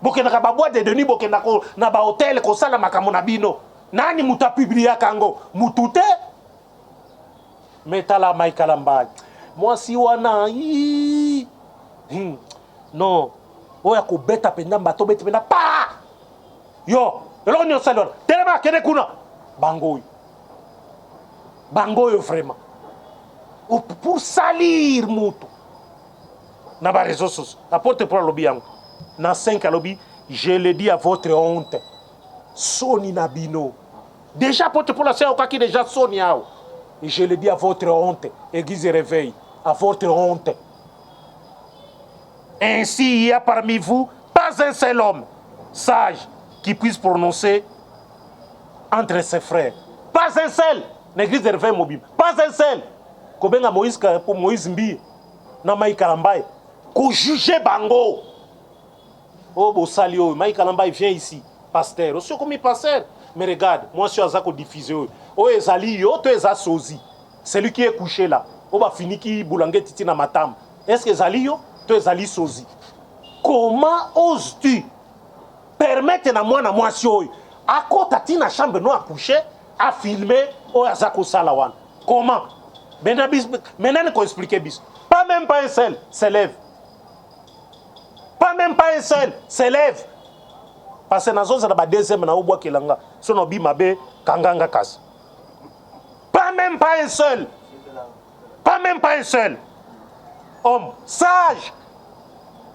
Bokendaka baboîte de nuit, bokendaka na bahotel kosala makambo na bino. Nani moto apubliaka yango? Mutu te. Me tala Mike Kalambay, mwasi wana. Non, oyo akobeta mpenza bato, beti mpenza pa yo. Eloko nini osali wana? Telema, akende kuna. Bango oyo, bango oyo, vraiment, pour salir mutu na bareseau sociaux. Apôtre Paul alobi yango na 5, alobi: je le dis à votre honte, soni na bino. Déjà apôtre Paul asi ayokaki déjà soni awa. Je le dis à votre honte, Église réveil, à votre honte. Ainsi, il y a parmi vous pas un seul homme sage qui puisse prononcer entre ses frères. Pas un seul. L'église de réveil mobile. Pas un seul. Kobenga Moïse pour Moïse Mbiye na Mike Kalambay kojuge bango. Oh, bosali oyo, Mike Kalambay, viens ici. Pasteur, osi okomi pasteur. Mais regarde, moi si aza kodiffuser oyo. Oyo ezali yo to eza sozi. Celui qui est couché là. Oyo bafiniki bulangeti ti na matama. Est ce que ezali yo to ezali sozi? Comment oses tu permettre na mwana mwasi oyo akota ti na chambre no accoucher, a filmer oyo aza kosala wana? Comment? Maintenant bis maintenant ko expliquer biso. Pas même pas un seul se lève. Pas même pas un seul se lève. Parce que nazozala ba deuxième na obwakela nga. Sono bi mabe kanganga kasi. Pas même pas un seul. Pas même pas un seul homme sage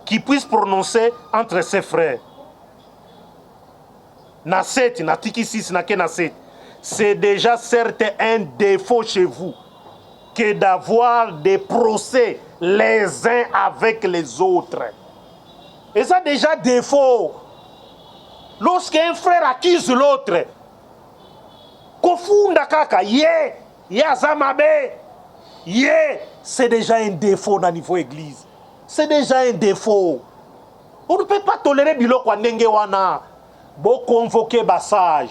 qui puisse prononcer entre ses frères. Na 7, na tiki 6, na ke na 7. C'est déjà certes un défaut chez vous que d'avoir des procès les uns avec les autres. Et ça déjà défaut. Lorsqu'un frère accuse l'autre, kofunda kaka ye ye aza mabe ye, c'est déjà un défaut na niveau église. C'est déjà un défaut. On ne peut pas tolérer biloko ya ndenge wana. Boconvoquer basage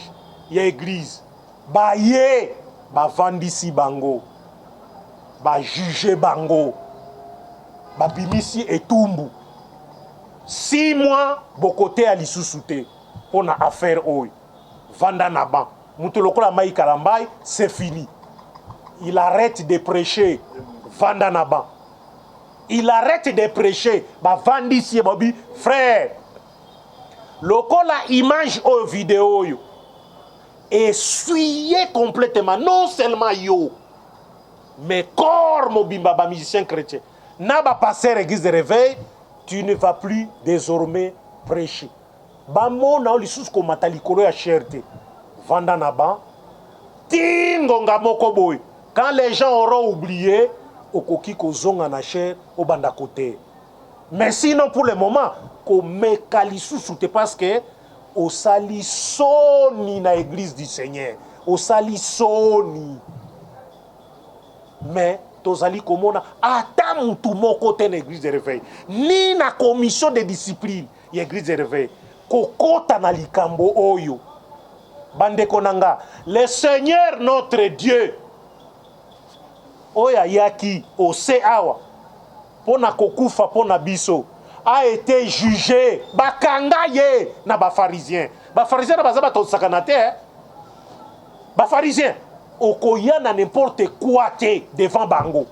ya église, baye bavandisi bango, bajuge bango, babimisi etumbu 6 mois, bokoteya lisusu te mpo na affaire oyo. Vanda na ban moto lokola Mike Kalambay, c'est fini, il arrête de prêcher. Vanda na ban, il arrête de prêcher. Bavandisi ye, babi: frère, lokola image oyo, video oyo essuyer complètement non seulement yo, mais corps mobimba bamusicien chrétien na bapasteur église de réveil, tu ne vas plus désormais prêcher. Bamona oyo lisusu komata likolo ya chaire te. Vanda na ban ti ngonga moko boye, quand les gens auront oublié, okoki kozonga na chaire, obanda kote. Mais sinon, pour le moment, komeka lisusu te, parce que osali soni na église du Seigneur, osali soni. Mais tozali komona ata mutu moko te na église de réveil, ni na commission de discipline ya église de réveil, kokota na likambo oyo. Bandeko na nga, le Seigneur notre Dieu oyo ayaki ose awa mpo na kokufa mpo na biso a été jugé. Bakanga ye na bapharisien. Bapharisien na baza bato osakana te, eh? Bapharisien, okoya na n'importe quoi te devant bango.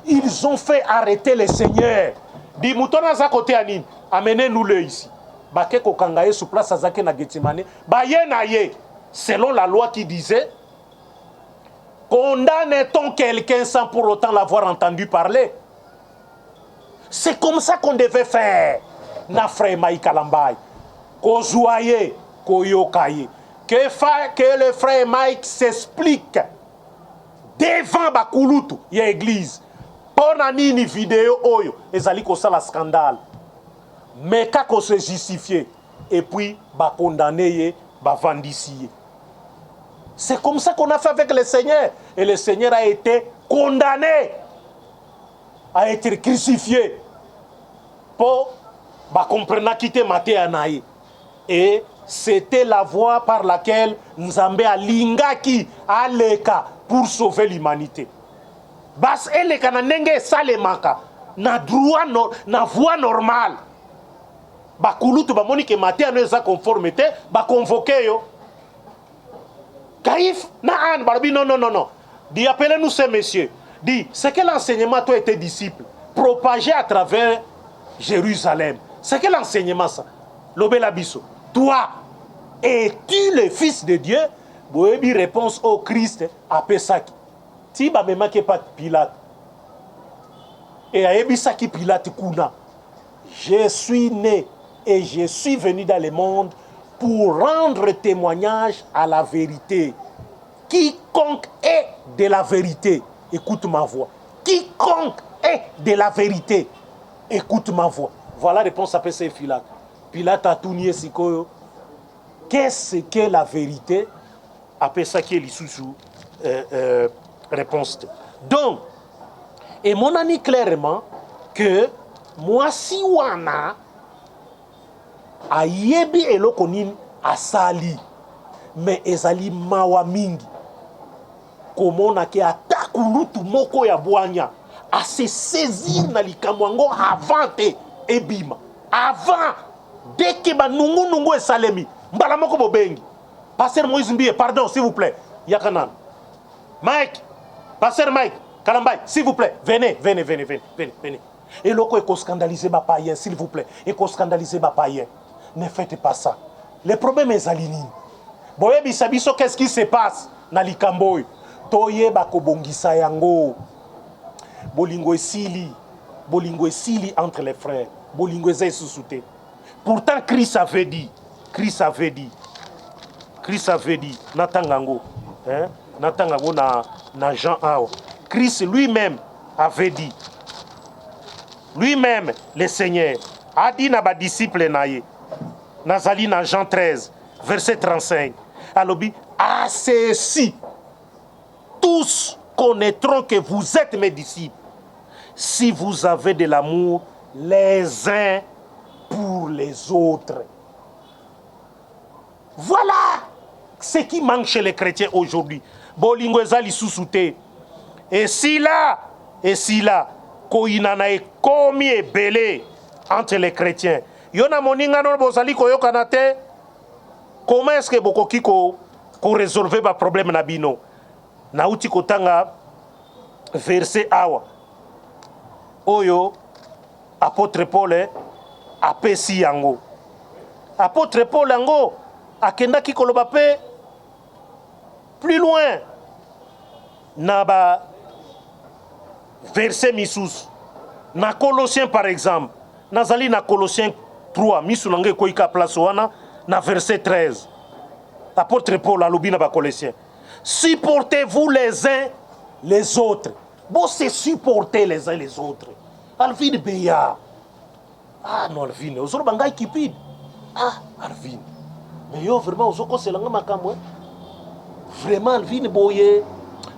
Ils ont fait arrêter le Seigneur. Di moto wana aza kote ya nini? Amenez nous le ici. Bake kokanga ye sur place, azaki na Getsemane. Baye na ye selon la loi qui disait: condamne-t-on quelqu'un sans pour autant l'avoir entendu parler? C'est comme ça qu'on devait faire na frère Mike Kalambay, kozwa ye, koyoka ye, que le frère Mike s'explique devant bakulutu ya église mpo na nini video oyo ezali kosala scandale. Meka kose justifier et puis bakondamne ye, bavandisi ye. C'est comme ça qu'on a fait avec le Seigneur, et le Seigneur a été condamné à être crucifié mpo bakomprenaki te mateya na ye. Et c'était la voie par laquelle Nzambe alingaki aleka pour sauver l'humanité. Bas eleka na ndenge esalemaka na droit no, na voie normale. Bakulutu bamoni ke mateya no eza conforme te, baconvoquer yo. Caïphe na Anne balobi: non, non, non, non. Dit: appelez-nous ces messieurs. Dit: c'est quel enseignement, toi et tes disciples, propagé à travers Jérusalem? C'est quel enseignement, ça? Lobela biso. Toi, es-tu le fils de Dieu? Boyebi réponse au Christ apesaki. Ti bamemaki epa Pilate e ayebisaki Pilate kuna: je suis né et je suis venu dans le monde pour rendre témoignage à la vérité. Quiconque est de la vérité écoute ma voix. Quiconque est de la vérité écoute ma voix. Voilà réponse apesa ye Pilate. Pilate atuni ye sikoyo: qu'est-ce que la vérité? Apesaki ye lisusu réponse te. Donc emonani clairement que mwasi wana ayebi eloko nini asali. Me ezali mawa mingi komona ke ata kulutu moko ya bwanya, A se saisir na likambo yango avant te ebima. Avant dès que ba nungu nungu esalemi mbala moko bobengi Pasteur Moïse Mbiye pardon s'il vous plaît yaka nanu. Mike Pasteur Mike Kalambay s'il vous plaît venez venez venez venez venez venez. Eloko eko scandaliser ba païens s'il vous plaît eko scandaliser ba païens ne faites pas ça. Le problème ezali nini? Boyebisa biso qu'est-ce qui se passe na likambo oyo toyeba kobongisa yango. Bolingo esili, bolingo esili entre les frères, bolingo eza esusu te. Pourtant Christ avait dit, Christ avait dit, Christ avait dit, natanga yango, hein? Natanga yango na, na Jean awa. Christ lui-même avait dit, lui-même le Seigneur a dit na ba disciples na ye, nazali na Jean 13 verset 35, alobi à ceci tous connaîtront que vous êtes mes disciples si vous avez de l'amour les uns pour les autres. Voilà ce qui manque chez les chrétiens aujourd'hui. Bolingo eza lisusu te. Esila, esila, koyinana ekomi ebele entre les chrétiens. Yo na moninga no bozali koyokana te. Comment est-ce que bokoki ko ko résolver ba problème na bino? Nauti kotanga verset awa oyo apôtre Paul apesi yango. Apôtre Paul yango akendaki koloba pe plus loin na ba verset misusu na Colossiens par exemple, nazali na Colossiens 3 misu na ngai ekwei ka place wana na verset 13 apôtre Paul alobi na ba Colossiens, supportez-vous les uns les autres, bo se supporter les uns les autres. Alvin Beya, ah non Alvin, ozoloba ngai cupide, ah Alvin, mais yo vraiment ozokosela nga makambo eh? Vraiment Alvin boye,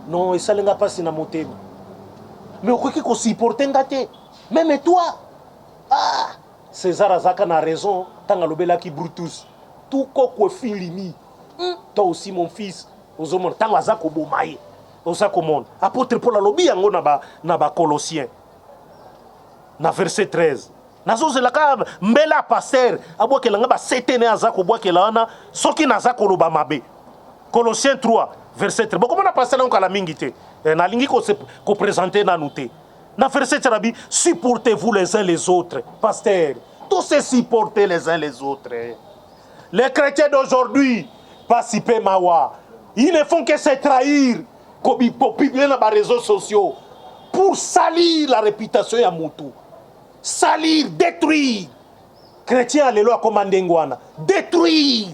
non esali nga pasi na motema, mais okoki kosupporter nga te, même toi. Ah César azaka na raison ntango alobelaki Brutus, tu koko efilimi, toi aussi mon fils, ozomona ntango aza koboma ye, oza komona apôtre Paul alobi yango na ba, na ba Colossiens na verset 13. Nazozela kaka mbela pasteur abwakela nga ba sete ne aza kobwakela wana soki naza koloba mabe. Colossiens 3 verset 13. Bokomona pasteur nango kala mingi te. Eh, nalingi ko se ko présenter nanu te. Na verset 13 abi supportez-vous les uns les autres. Pasteur, tous se supporter les uns les autres. Les chrétiens d'aujourd'hui, pasi pe mawa, ils ne font que se trahir, kobipublier na ba réseaux sociaux pour salir la réputation ya mutu. Salir, détruire. Chrétien lelo akoma ndenge wana. Détruire.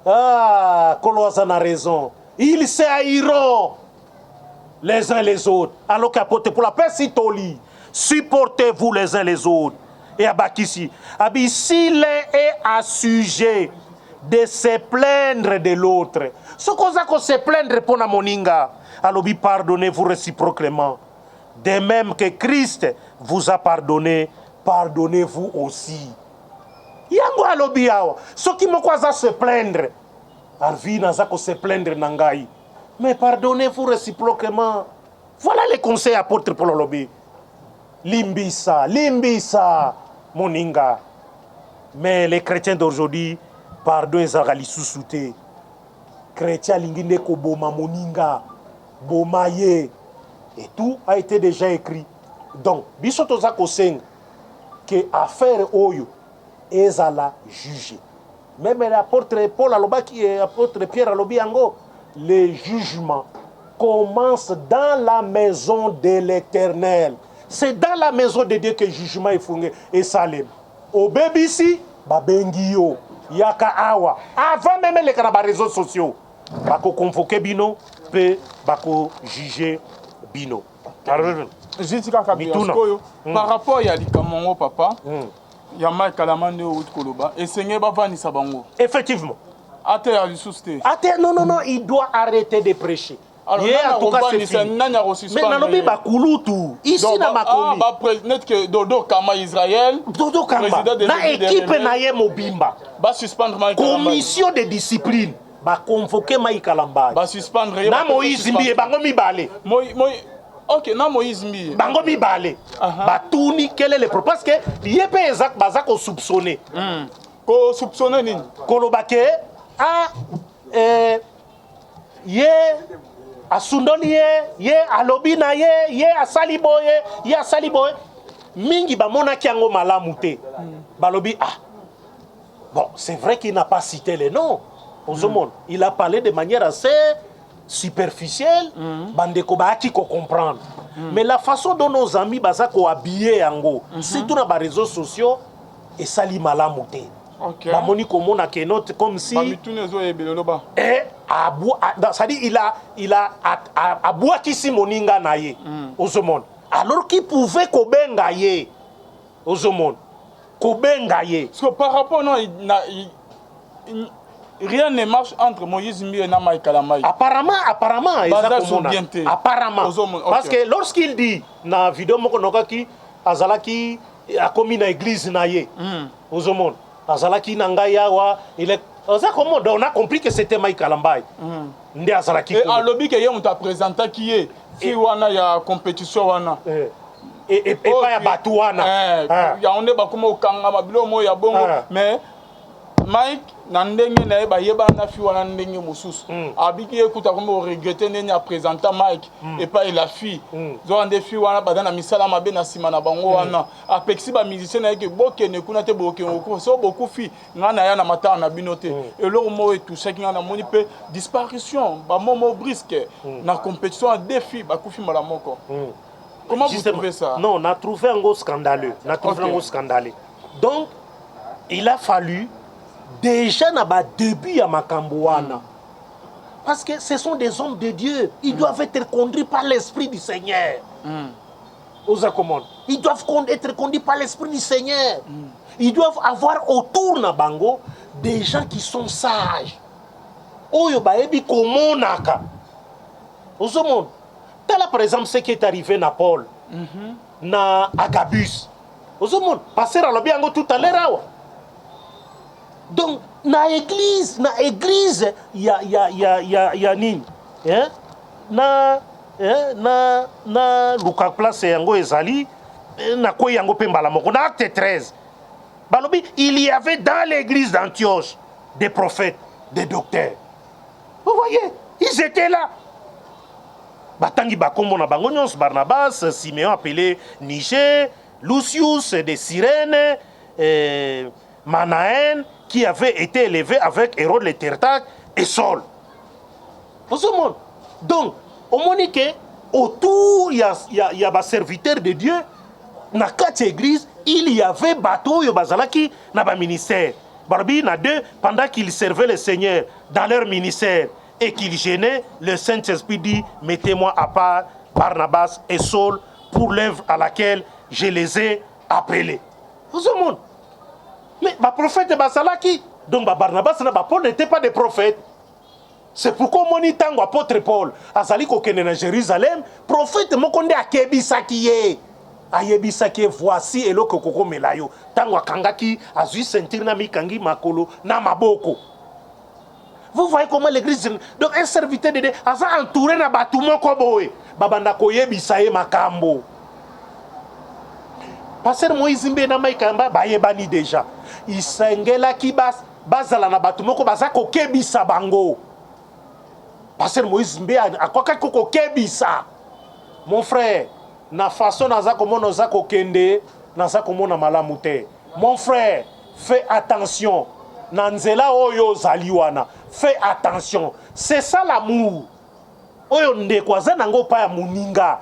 Ah, Kolo aza na raison. Ils se haïront les uns les autres. Alors qu'apôtre pour la paix si toli, supportez-vous les uns les autres. Et abakisi, abi si l'un est à sujet de se plaindre de l'autre. Ce qu'on a se plaindre pour na moninga, alobi pardonnez-vous réciproquement. De même que Christ vous a pardonné, pardonnez-vous aussi. Yango alobi awa, soki moko aza se plaindre, Alvin aza ko se plaindre na ngai, mais pardonnez-vous réciproquement. Voilà les conseils apôtre Paul alobi. Limbisa, limbisa moninga. Mais les chrétiens d'aujourd'hui, pardon ezalaka lisusu te. Chrétien alingi nde koboma moninga, boma ye. Et tout a été déjà écrit. Donc, biso toza kosenga que affaire oyo ezala jugé. Même l'apôtre Paul alobaki, apôtre Pierre alobi yango, le jugement commence dans la maison de l'Éternel. C'est dans la maison de Dieu que jugement efunge esalema. Obebisi babengi yo yaka awa avant même eleka na ba réseaux sociaux bako convoquer bino pe bako juger bino. Juste kaka Mituna. sikoyo par rapport ya likambo yango papa ya Mike Kalambay nde outi koloba, esengeli bavandisa bango. Effectivement. Ateya lisusu te. Ate, non, non, non, il doit arrêter de prêcher. Alors, Ye, nani en tout cas, c'est akovanisa, fini. nani Mais akosuspendre nalobi ye? bakulutu ici Donc, na makomi. Ah, net que Dodo Kamba Israël, Dodo Kamba président de na l'église des équipe Réveils. na ye mobimba, basuspendre Mike Kalambay. Commission de discipline baconvoquer Mike Kalambay Basuspendre ye. Na Moïse Mbiye, bango mibale. Moi, moi. Ok, na Moïse Mbiye. Bango mibale. Uh -huh. Batuni quel est le problème parce que ye pe eza baza ko soupçonner. Ko soupçonner nini? Koloba ke ah eh, ye asundoli ye, ye alobi na ye, ye asali boye, ye asali boye. Mingi bamonaki yango malamu te. Balobi ah bon, c'est vrai qu'il n'a pas cité les noms. Ozomona, il a parlé de manière assez superficielle, bandeko bayaki ko comprendre. Mais la façon dont nos amis baza ko habiller yango, surtout na ba réseaux sociaux, esali malamu te. Bamoni komona ke note comme si Bamituna ezoyebela oloba. Eh, abu, a, c'est-à-dire il a abwakisi moninga na ye. Ozomona. Alors qu'il pouvait kobenga ye. Ozomona. Kobenga ye. Parce que par rapport non, na, rien ne marche entre Moïse Mbiye na Mike Kalambay. Apparemment, Baza eza komona. bien te. Apparemment. Ozomona, ok. Parce que lorsqu'il dit na vidéo moko nokaki azalaki akomi na église na ye. Ozomona. Azalaki na ngai awa, il est oza komona. Donc on a compris que c'était Mike Kalambay. Nde azalaki Et kuna. alobi ke ye moto apresentaki ye fille wana ya compétition wana. Eh. Epai ya bato wana. Eh, Ah. yango nde bakoma kokangama biloko moko ya bongo. Ah. Mais Mike na ndenge na ye bayebana na fille wana ndenge mosusu. Abiki ye kuta komi koregretter ndenge apresenta Mike epai la fille. Zoka nde fille wana baza na misala mabe na nsima na bango wana. Apekisi bamusicien na ye ke bokende kuna te, bokende kokufa, so bokufi ngai na ya na matanga na bino te. Eloko moko etouchaki ngai, namoni mpe disparition bamomo brusque na compétition ya deux filles bakufi mbala moko. Comment vous trouvez ça? Non, on a trouvé un gros scandaleux. On a trouvé un gros scandaleux. Donc, il a fallu déjà na ba début ya makambo wana. Parce que ce sont des hommes de Dieu. Ils doivent être conduits par l'Esprit du Seigneur. Oza komona. Ils doivent être conduits par l'Esprit du Seigneur. Ils doivent avoir autour na bango des gens qui sont sages. Oyo bayebi komonaka. Ozomona. Tala par exemple ce qui est arrivé na Paul, na Agabus. Ozomona. Pasteur alobi yango tout à l'heure awa. Donc na église ya nini? Hein? Na eh, na luka place yango ezali eh, nakwei yango mpe mbala moko na Acte 13. Balobi il y avait dans l'église d'Antioche des prophètes, des docteurs. Vous voyez, ils étaient là. Batangi bakombo na bango nyonso: Barnabas, Siméon appelé Niger, Lucius de Cyrène, Manaën qui avait été élevé avec Hérode le Tétrarque et Saul. Ozomona. Donc omoni ke autour ya baserviteur de Dieu na kati ya église, il y avait bato oyo bazalaki na baministère. Balobi na deux, pendant qu'ils servaient le Seigneur dans leur ministère et qu'ils jeûnaient, le Saint-Esprit dit: mettez-moi à part Barnabas et Saul pour l'œuvre à laquelle je les ai appelés. Ozomona. Mais baprophète bazalaki. Donc babarnabas na bapaul n'étaient pas des prophètes. C'est pourquoi omoni ntango apôtre Paul azali kokende na Jérusalem, prophète moko nde akebisaki ye, ayebisaki ye: voici eloko ekokomela yo. Ntango akangaki, azwi ceinture na mikangi makolo na maboko. Vous voyez comment l'église, donc un serviteur de Dieu aza entouré na bato moko boye babanda koyebisa ye makambo. Pasteur Moïse Mbiye na Mike Kalambay bayebani déjà. Isengelaki bazala na bato moko baza kokebisa bango. Pasteur Moïse Mbiye akokaki kokebisa: mon frère, na façon naza komona oza kokende, naza komona malamu te. Mon frère, fais attention na nzela oyo ozali wana, fais attention. C'est ça l'amour oyo ndeko aza nango epai ya moninga.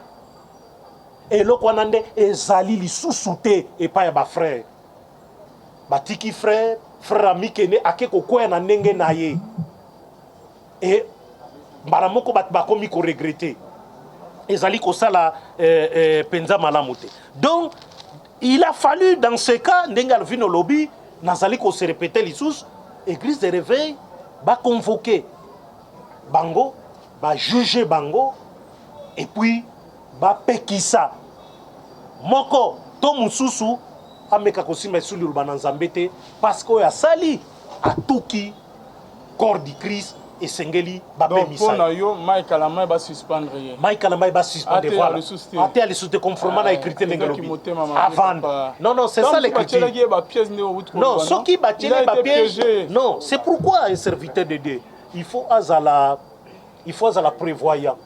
Eloko wana nde ezali lisusu te epai ya bafrère. Batiki frère, frère amikende ake kokwea na ndenge na ye e mbala moko bato bakomi koregretter. Ezali kosala mpenza malamu te. Donc il a fallu dans ce cas, ndenge Alvin olobi, nazali kose répéter lisusu, église de réveil baconvoquer bango, bajuger bango et puis bapekisa moko to mosusu ameka kosimba esu liloba na Nzambe te, parce que oyo asali atuki corps du Christ. Esengeli Donc bapemisa mpo na ye. yo, Mike Kalambayi ba suspendre ye. Mike Kalambayi ba suspendre, Ateya voilà. lisusu te. Ateya lisusu te conformément na Ah, écriture ndenge ezalaki elobi. motema mabe, Avanda. papa. Non, non, c'est Tant ça mosusu l'écriture. batielaki ye ba piège nde outi Non, koloba, non? soki Il a batieli ba été piège. piégé. Non, c'est pourquoi un serviteur de Dieu, il faut azala prévoyant.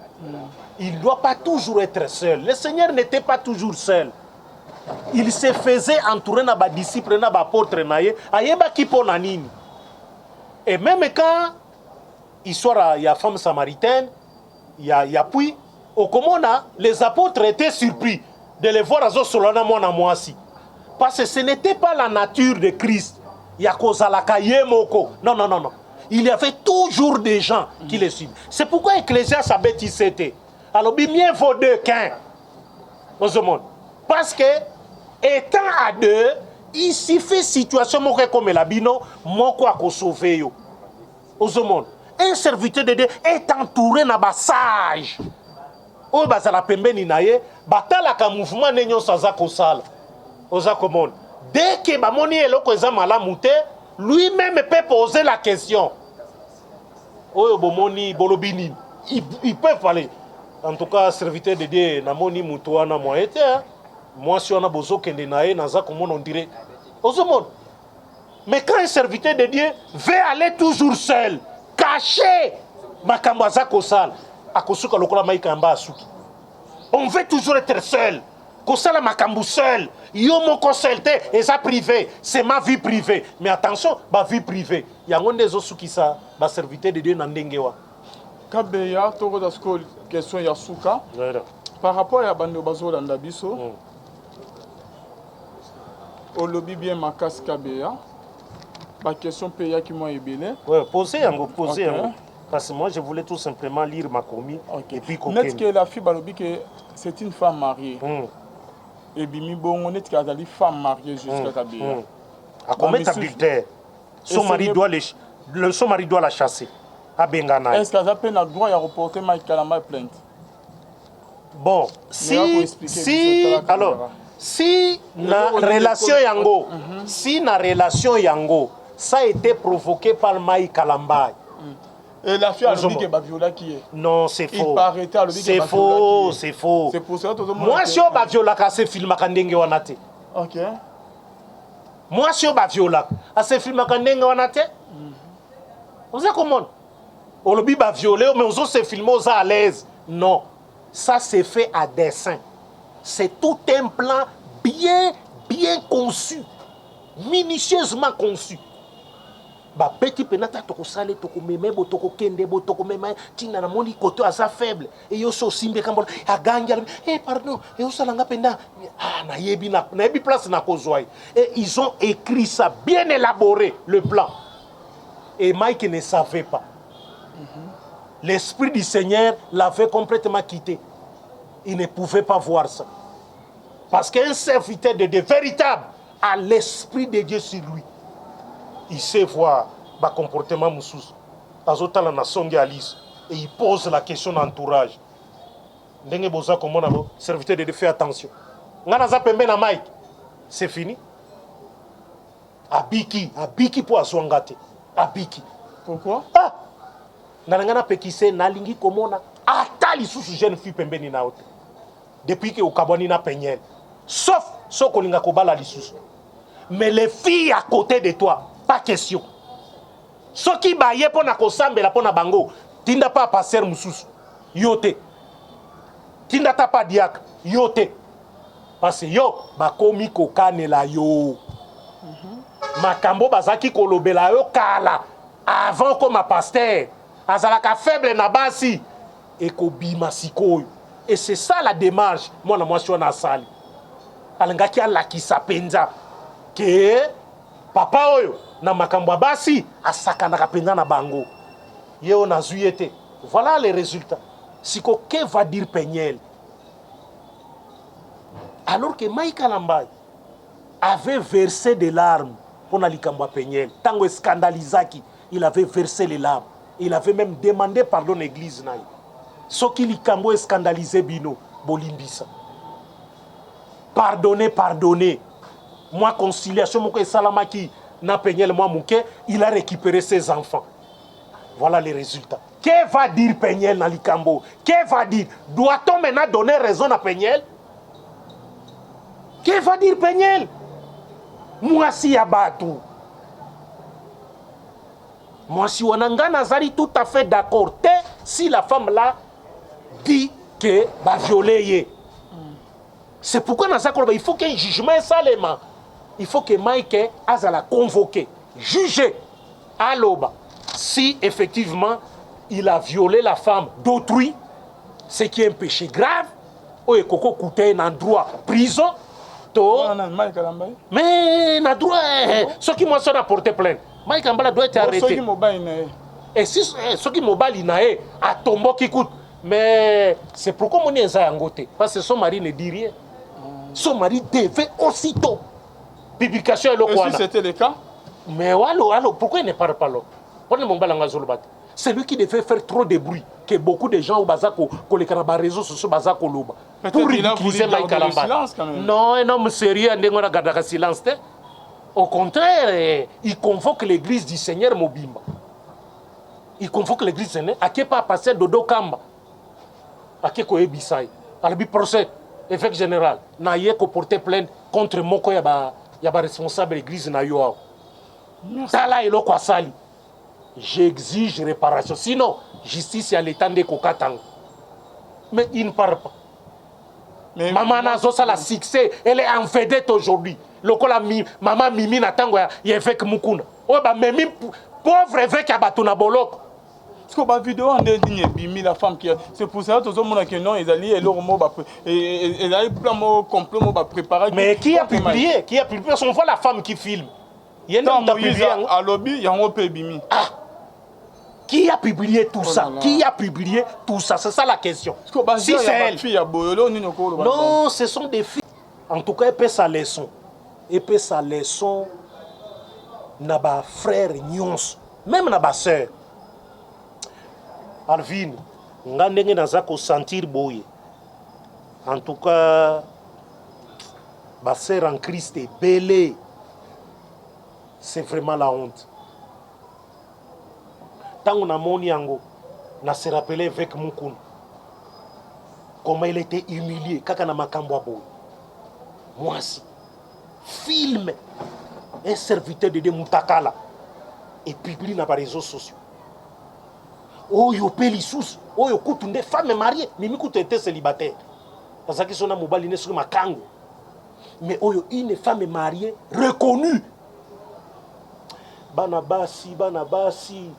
Il ne doit pas toujours être seul. Le Seigneur n'était pas toujours seul. Il se faisait entourer na ba disciples na ba apôtres na ye, ayebaki mpo na nini. Et même quand histoire ya femme samaritaine ya puits, okomona les apôtres étaient surpris de le voir azosolola na mwana mwasi, parce que ce n'était pas la nature de Christ ya kozalaka ye moko. Non, non, non, non, il y avait toujours des gens qui le suivent. C'est pourquoi Ecclésiaste abeti sete, alobi: mieux vaut deux qu'un. Ozomona, parce que étant à deux, il suffit situation moko ekomela bino, moko akosauve yo. Ozomona, un serviteur de Dieu est entouré na basage oyo bazala pembeni na ye, batalaka mouvement nde nyonso aza kosala. Oza komona, dès que bamoni eloko eza malamu te, lui-même peut poser la question: oyo bomoni, bolobi nini? Ils peuvent parler. En tout cas, serviteur de Dieu, namoni moto wana moye te, hein. Mwasi wana bozokende na ye, naza komona, on dirait, ozomona. Mais quand un serviteur de Dieu veut aller toujours seul, caché makambo aza kosala, akosuka lokola Mike Kalambay asuki. On veut toujours être seul, kosala makambo seul, yo moko seul te, eza privé, c'est ma vie privée. Mais attention, ba vie privée yango nde ezosukisa baserviteur de Dieu na ndenge wana. Kabeya, tokoza sikoyo question ya suka par rapport ya bandeko bazolanda biso. Olobi bien makasi, Kabeya. Baquestion mpe eyaki mwa ebele. Ouais, posez yango, posez yango. Parce que moi, je voulais tout simplement lire makomi et puis Neti kokende. ke la fille, balobi ke c'est une femme mariée. Ebimi bongo neti ke azali femme mariée jusqu'à Kabeya. À commettre Ba misusu- adultère. Son Et mari doit son mari doit la chasser. Abengana. Est ce que aza mpe na droit ya reporter Mike Kalambay plainte? Bon, Mais si expliquer si biso, tala alors caméra. si na Eloko nini relation yango, si na relation yango, ça a été provoqué par Mike Kalambay. Et la fille alobi Ozomona. ke baviolaki ye. Non, c'est Il faux. paraît alobi ke C'est baviolaki faux, ye. c'est faux. C'est pour cela tozomona Mwasi oyo baviolaka asefilmaka ndenge wana te. Mwasi oyo baviolaka asefilmaka ndenge wana te. Oza komona, olobi baviole yo, mais ozose filme, oza à l'aise. Non, ça c'est fait à dessein. C'est tout un plan bien bien conçu, minutieusement conçu. Babeti mpena ta tokosala, tokomema bo, tokokende bo, tokomema ntina. Namoni koto aza faible, eyo so osimbi ekambo, agangi, alobi: eh, pardon, eosalanga mpenza. Ah, nayebi nayebi place nakozwa ye. Et ils ont écrit ça, bien élaboré le plan, et Mike ne savait pas. L'esprit du Seigneur l'avait complètement quitté, il ne pouvait pas voir ça, parce qu'un serviteur de Dieu véritable a l'esprit de Dieu sur lui. Il sait voir bacomportement mosusu, azotala na songe ya liso et il pose la question na entourage. Ndenge boza komona bo, serviteur de Dieu, fait attention, nga naza pembe na Mike, c'est fini. Abiki, abiki mpo azwanga te, abiki. Pourquoi? Ah, nga na ngai napekise, nalingi komona ata lisusu jeune fille pembeni na yo te depuis ke okabwani na Peniel, sauf soki olinga kobala lisusu. Mais les filles à côté de toi, pas question. Soki baye mpo na kosambela mpo na bango, tinda pa pasteur mosusu, yo te. Tinda ta pa diacre, yo te, parce que yo bakomi kokanela yo makambo bazalaki kolobela yo kala avant koma pasteur, azalaka faible na basi, ekobima sikoyo. Et c'est ça la démarche mwana mwasi wana asali. Alingaki alakisa mpenza ke papa oyo na makambo ya basi asakanaka mpenza na bango. Ye oyo nazwi ye te, voilà les résultats. Siko que va dire Peniel, alors que Mike Kalambay avait versé des larmes mpona likambo ya Peniel? Ntango escandalisaki, il avait versé les larmes, il avait même demandé pardon na église na ye: soki likambo escandalise bino, bolimbisa, pardonnez, pardonnez. Mwa conciliation moko esalamaki na Peniel mwa moke, il a récupéré ses enfants. Voilà les résultats. Que va dire Peniel na likambo? Que va dire? Doit-on maintenant donner raison à Peniel? Que va dire Peniel? Mwasi ya bato. Mwasi wana nga nazali tout à fait d'accord te si la femme là dit que ba violer ye. C'est pourquoi naza koloba il faut qu'un jugement esalema. Il faut que Mike azala convoqué, jugé, aloba si effectivement il a violé la femme d'autrui, ce qui est un péché grave, oyo ekoki kokuta ye na droit prison to mais na droit eh, soki mwasi wana porte plainte, Mike Kalambay doit être arrêté. Soki mobali na ye. Et si eh, soki mobali na ye atomboki kutu, mais c'est pourquoi moni eza yango te, parce que son mari ne dit rien. Son mari devait aussitôt publication eloko Et si wana. c'était le cas? Mais alors, alors pourquoi il ne parle pas là? Mpona mobali yango azoloba te. C'est lui qui devait faire trop de bruit que beaucoup de gens oyo baza koleka na baréseaux sociaux baza koloba Peut-être pour il a voulu ridiculiser Mike garder le Kalambay. silence quand même. Non, un homme sérieux ndenge wana agardaka silence te. Au contraire, eh, il convoque l'église du Seigneur mobimba. Il convoque l'église du Seigneur, ake pa pasteur Dodo Kamba, ake koyebisa ye, alobi procès évêque général na ye koporter plainte contre moko ya ba ya baresponsable église na yo awa. Tala eloko asali, j'exige réparation, sinon justice ya l'état nde ekokata yango. Mais il ne parle pas. Mais mama na azosala succès, elle est en vedette aujourd'hui lokola mi, mama Mimi na ntango ya évêque Mukuna oyo bamemi pauvre évêque ya bato na boloko. Parce que bavideo nde nini ebimi, la femme qui, c'est pour ça tozomona ke non, ezali eloko moko, ezali plan moko, complot moko bapréparaki. Mais qui a publié? Qui a publié? Parce qu'on voit la femme qui filme. Ye nde moto Moïse apublié yango. Alobi yango mpe ebimi. Ah, qui a publié tout Oh ça? là là. Qui a publié tout ça? C'est ça la question. Si c'est elle. Bafille ya boye, eloko nini okoloba? Non, ce sont des filles. En tout cas, epesa leçon, epesa leçon na bafrère nyonso, même na basœur. Alvin, nga ndenge naza kosentir boye, en tout cas basœur en Christ ebele, c'est vraiment la honte. Ntango namoni yango, na se rappeler évêque Mukuna, comment il était humilié kaka na makambo ya boye. Mwasi filme un serviteur de Dieu mutakala et publie na baréseaux sociaux. Oyo mpe lisusu, oyo kutu nde femme mariée. Mimi kutu ete célibataire, azalaki so na mobali ne soki makango, mais oyo une femme mariée reconnue. Bana basi, bana basi,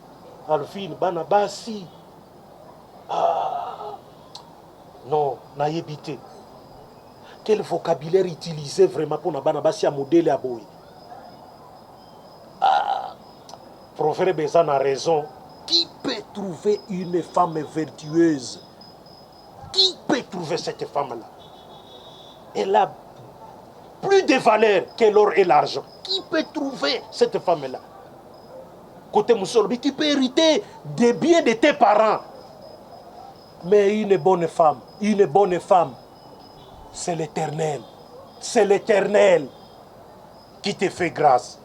Alvin, bana basi, ah, non, nayebi te quel vocabulaire utiliser vraiment mpona bana basi ya modele ya boye. Ah, proverbe eza na raison: qui peut trouver une femme vertueuse? Qui peut trouver cette femme là? Elle a plus de valeur que l'or et l'argent. Qui peut trouver cette femme là? Côté mosusu olobi, tu peux hériter des biens de tes parents, mais une bonne femme, une bonne femme, c'est l'Éternel, c'est l'Éternel qui te fait grâce.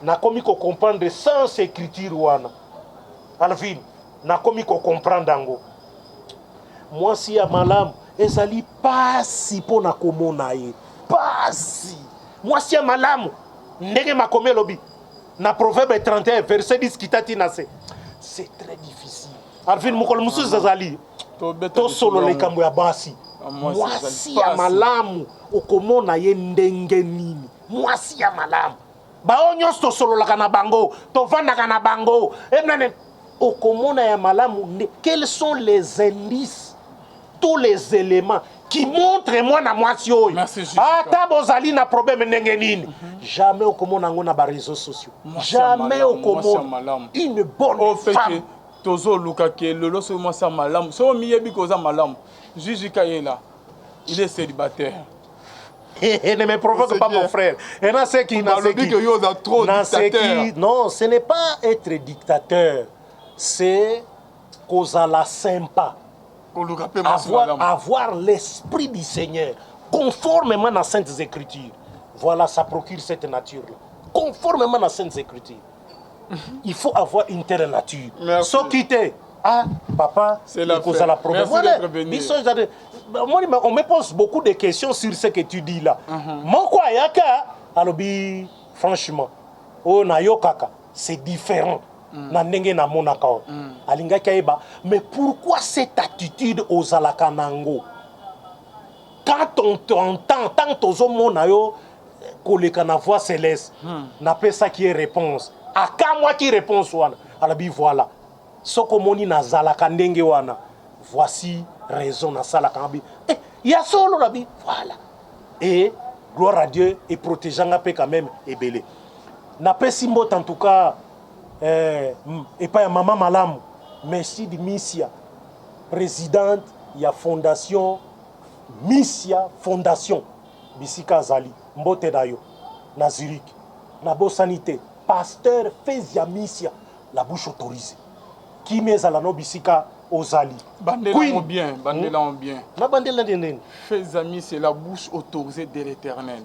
Nakomi kocomprendre sens écriture wana, Alvin, nakomi kocomprendre yango. Mwasi ya malamu ezali pasi mpo na komona ye, pasi. Mwasi ya malamu, ndenge makomi elobi na Proverbe 31 verset 10 kitati na se, c'est très difficile, Alvin. Mokolo mosusu ezali tosolola likambo ya basi. Mwasi ya malamu, okomona ye ndenge nini? Mwasi ya malamu, bao nyonso tosololaka na bango, tovandaka na bango, enane okomona ya malamu nde? Quels sont les indices, tous les éléments qui montrent mwana mwasi oyo? Merci, Jessica. Ata bozali na problème ndenge nini, jamais okomona yango na baréseaux sociaux. Mwasi ya Jamais malamu, mwasi ya okomona malamu. une bonne Oyo fait femme. ke tozoluka ke lelo soki mwasi ya malamu, soki omiyebi koza malamu, Juge Kayela, il est célibataire. Ne me provoque C'est pas, bien. mon frère. Et na seki, na Balobi seki. ke yo oza trop Na dictateur. seki. Non, ce n'est pas être dictateur. C'est kozala sympa. Koluka mpe mwasi Avoir, malamu. avoir l'esprit du Seigneur conformément à Saintes Écritures. Voilà, ça procure cette nature-là. Conformément à Saintes Écritures. Il faut avoir une telle nature. Merci. Soki te, ah papa, C'est la ekozala fin. problème. Merci Voilà, d'être venu. biso ezali- omoni, mais on me pose beaucoup de questions sur ce que tu dis là. Moko ayaka alobi franchement, oyo nayokaka c'est différent na ndenge namonaka oyo. Alingaki ayeba, mais pourquoi cette attitude ozalaka nango quand on t'entend, tant tozomona yo koleka na Voix Céleste? Napesaki ye réponse, akamwaki réponse wana. Alobi voilà, soki omoni nazalaka ndenge wana, voici raison nasalaka. Abi eh, ya solo nabi voilà, et gloire à Dieu eprotégeanga mpe quand même ebele. Napesi mbote en tout cas epai ya mama malamu Mesidi Misia, présidente ya fondation Misia Fondation, bisika azali, mbote na yo na Zurich. Nabosani te pasteur Fezia Misia, la bouche autorisée. Kimi ezala no bisika ozali. Bandela Queen. en bien, bandela en bien. Nabandela nde nini? Fais amis, c'est la bouche autorisée de l'Éternel.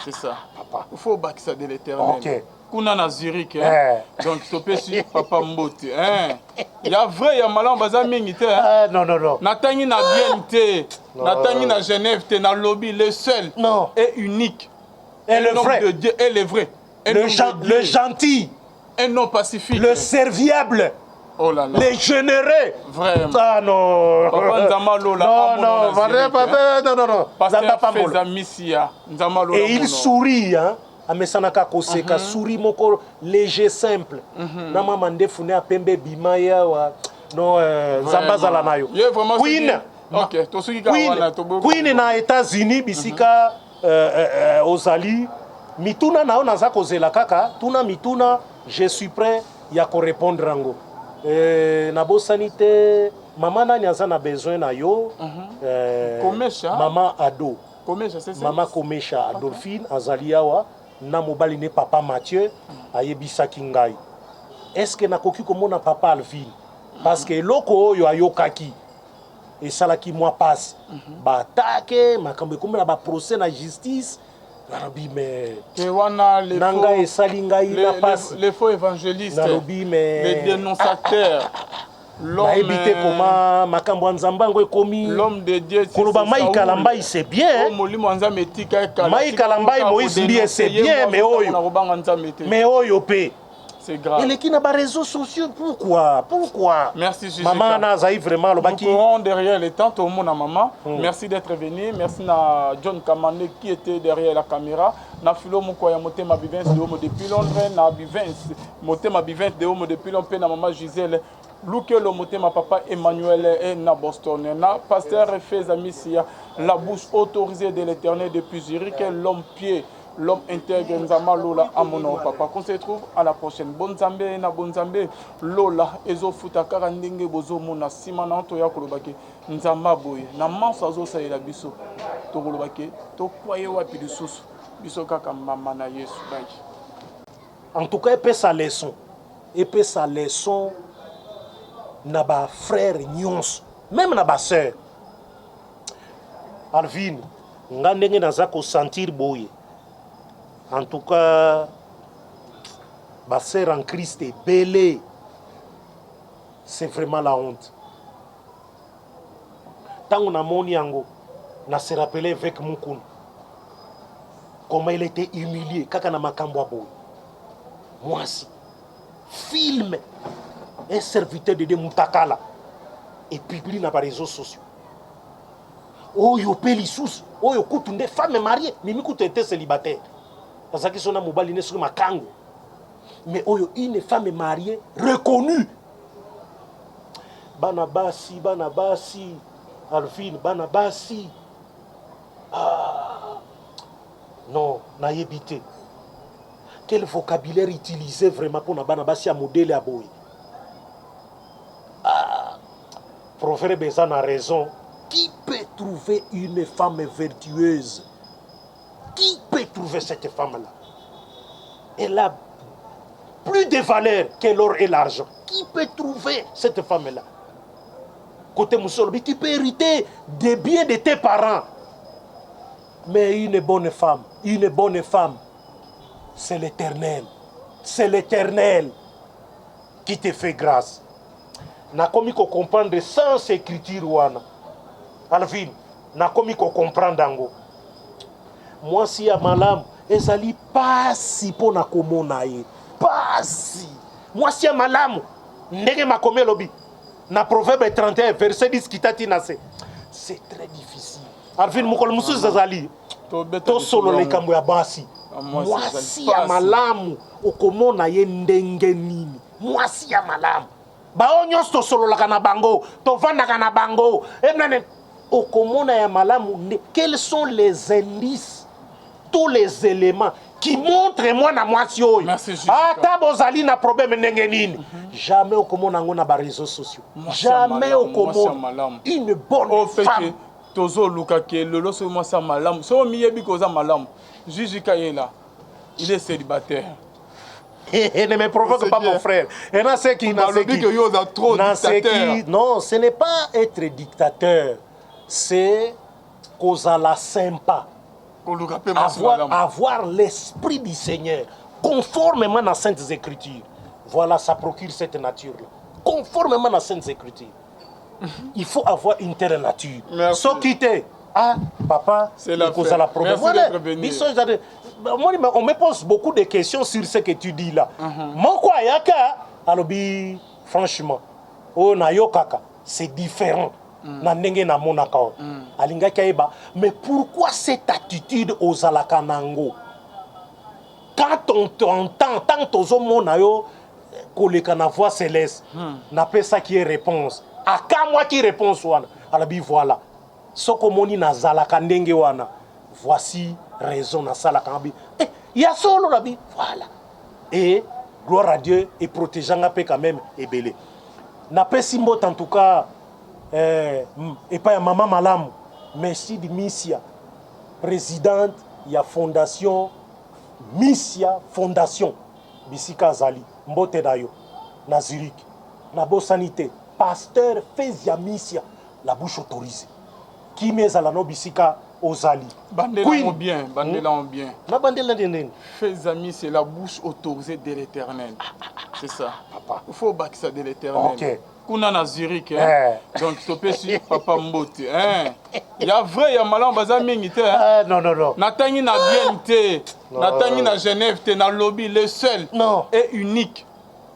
C'est ça. Papa. Il faut bakisa de l'Éternel. Ok. Kuna na Zurich. Hein? Eh. Donc, topesi papa mbote. Hein? Ya vrai, ya malamu baza mingi te. Hein? Ah, non, non, non. Natangi na Bienne te. Non. Natangi na Genève te. Na lobby, le seul Non. et unique. Et Un le homme vrai. de Dieu et le vrai. Un Le, homme gen- de Dieu. le gentil, Un homme pacifique. le serviable, Oh là là. le généreux. Vraiment. Ah non. Papa Nzama Lola, Non, Amono non, na vrai, Zurich, papa, non, non, non. Pasteur Nzamba Pambola. Feza Missia. Nzama Lola. Et il Mono. sourit, hein. Amesanaka koseka, sourire moko léger, simple. Na mama ndefu ne apembe bima yawa. Non, Nzamba azala na yo. Ye vraiment Queen. soki- Ok, tosuki kaka Queen, wana, toboyi Queen na États-Unis, bisika ozali, mituna na yo naza kozela kaka, tuna mituna, je suis prêt ya korépondre yango. Nabosani te mama nani aza na besoin na yo, Komesha. Mama Ado. Komesha, c'est ça? Mama Komesha Adolphine azali awa na mobali ne papa Mathieu. Ayebisaki ngai est-ce que nakoki komona papa Alvin, parce que eloko oyo ayokaki esalaki mwa pasi, batake makambo ekomi na baprocès na justice. Nalobi mais Te wana les na faux, ngai esali ngai na pasi. les faux évangélistes, Nalobi mais les dénonciateurs, l'homme nayebi te koma makambo ya Nzambe yango ekomi l'homme de Dieu, si koloba c'est Mai Saoul. Kalambai, c'est bien. Oyo molimo ya Nzambe etika ye kala. Mai Kalambai, Moïse Mbiye, c'est bien, mais oyo. Na kobanga Nzambe te. Mais oyo mpe C'est grave. eleki na baréseaux sociaux, pourquoi, pourquoi? Merci, Jésus. Mama wana azali vraiment Nous alobaki courons derrière les temps, au monde maman. Merci d'être venu. Merci à John Kamande qui était derrière la caméra. Na Philo Mukwaya Motema Bivens de Homo depuis Londres. Na Bivens, Motema Bivens de Homo depuis Londres. Na maman Gisèle. Lukelo Motema Papa Emmanuel et na Boston. Na Pasteur Feza Missia, la bouche autorisée de l'Éternel depuis Zurich. L'homme pied. L'homme intègre Nzama Lola amono papa. Qu'on se retrouve à la prochaine. Bonzambe na bonzambe Lola ezofuta kaka ndenge bozomona nsima na toya kolobaki Nzamba boye na manso azosalela biso, tokolobaki tokwaye wapi lisusu biso kaka mama na Yesu bai. En tout cas epesa leçon, epesa leçon na bafrère nyonso, même na basœur. Alvin, nga ndenge naza kosentir boye, en tout cas basœur en Christ ebele, c'est vraiment la honte. Ntango namoni yango, na se rappeler évêque Mukuna, comment il était humilié kaka na makambo ya boye. Mwasi filme un serviteur de Dieu mutakala epublie na baréseaux sociaux. Oyo mpe lisusu, oyo kutu nde femme mariée. Mimi kutu ete célibataire, azalaki so na mobali ne soki makango, mais oyo une femme mariée reconnue. Bana basi, bana basi, Alvin, bana basi, ah, non, nayebi te quel vocabulaire utiliser vraiment mpona bana basi ya modèle ya boye. Ah, proverbe eza na raison: qui peut trouver une femme vertueuse? Qui peut trouver cette femme là Elle a plus de valeur que l'or et l'argent. Qui peut trouver cette femme là Côté mosusu, tu peux hériter des biens de tes parents, mais une bonne femme, une bonne femme, c'est l'Éternel, c'est l'Éternel. qui te fait grâce. Nakomi ko comprendre sens écriture wana. Alvin, nakomi ko comprendre yango. Mwasi ya malamu ezali pasi mpo na komona ye. Pasi. Mwasi ya malamu ndenge makomi elobi na Proverbe 31 verset 10 kita ti na se. C'est très difficile. Alvin, mokolo mosusu ezali tosolola likambo ya basi. Mwasi ya malamu okomona ye ndenge nini? Mwasi ya malamu baoyo nyonso tosololaka na bango, tovandaka na bango, emnane okomona ya malamu nde. Quels sont les indices, tous les éléments qui montrent mwana mwasi oyo? Ata bozali na problème ndenge nini, jamais okomona yango na baréseaux sociaux, jamais okomona une bonne femme. Tozoluka ke lelo soki mwasi ya malamu, soki omiyebi ke oza malamu. Juge Kayela, il est célibataire. Ne me provoque pas, mon frère. Et na ce qui, na ce qui, trop na ce qui, non, ce n'est pas être dictateur, c'est kozala sympa. Avoir l'esprit du Seigneur, conformément à la Saintes Écritures. Voilà, ça procure cette nature-là. Conformément à la Saintes Écritures. Il faut avoir une telle nature. Soki te, ah, papa, c'est la la problème. Voilà, moi, on me pose beaucoup de questions sur ce que tu dis là. Moko ayaka, alobi, franchement, oh nayokaka, c'est différent. Na ndenge namonaka oyo. Alingaki ayeba, mais pourquoi cette attitude ozalaka nango? Quand on t'entend, tant tozomona yo koleka na Voix Céleste, napesaki ye réponse. Akamwaki réponse wana. Alobi voilà. Soki omoni nazalaka ndenge wana, voici raison nasalaka ngabi. Eh, ya solo nabi, voilà. Et gloire à Dieu et protégeanga mpe quand même ebele. Napesi mbote en tout cas epai ya mama malamu Mesidi Misia, présidente ya fondation Misia Fondation, bisika azali, mbote na yo na Zurich. Nabosani te pasteur Fezia Misia, la bouche autorisée. Kimia ezala no bisika ozali. Bandela bien, bandela bien. Nabandela ndenge nini? Fais amis, c'est la bouche autorisée de l'Éternel. C'est ça. Papa. Il faut bakisa de l'Éternel. Ok. Kuna na Zurich, hein. Eh. Donc topesi papa mbote, hein. Ya vrai ya malamu baza mingi te, hein. Ah, non, non, non. Natangi na Bienne te, Non. natangi na Genève te, nalobi le seul Non. et unique.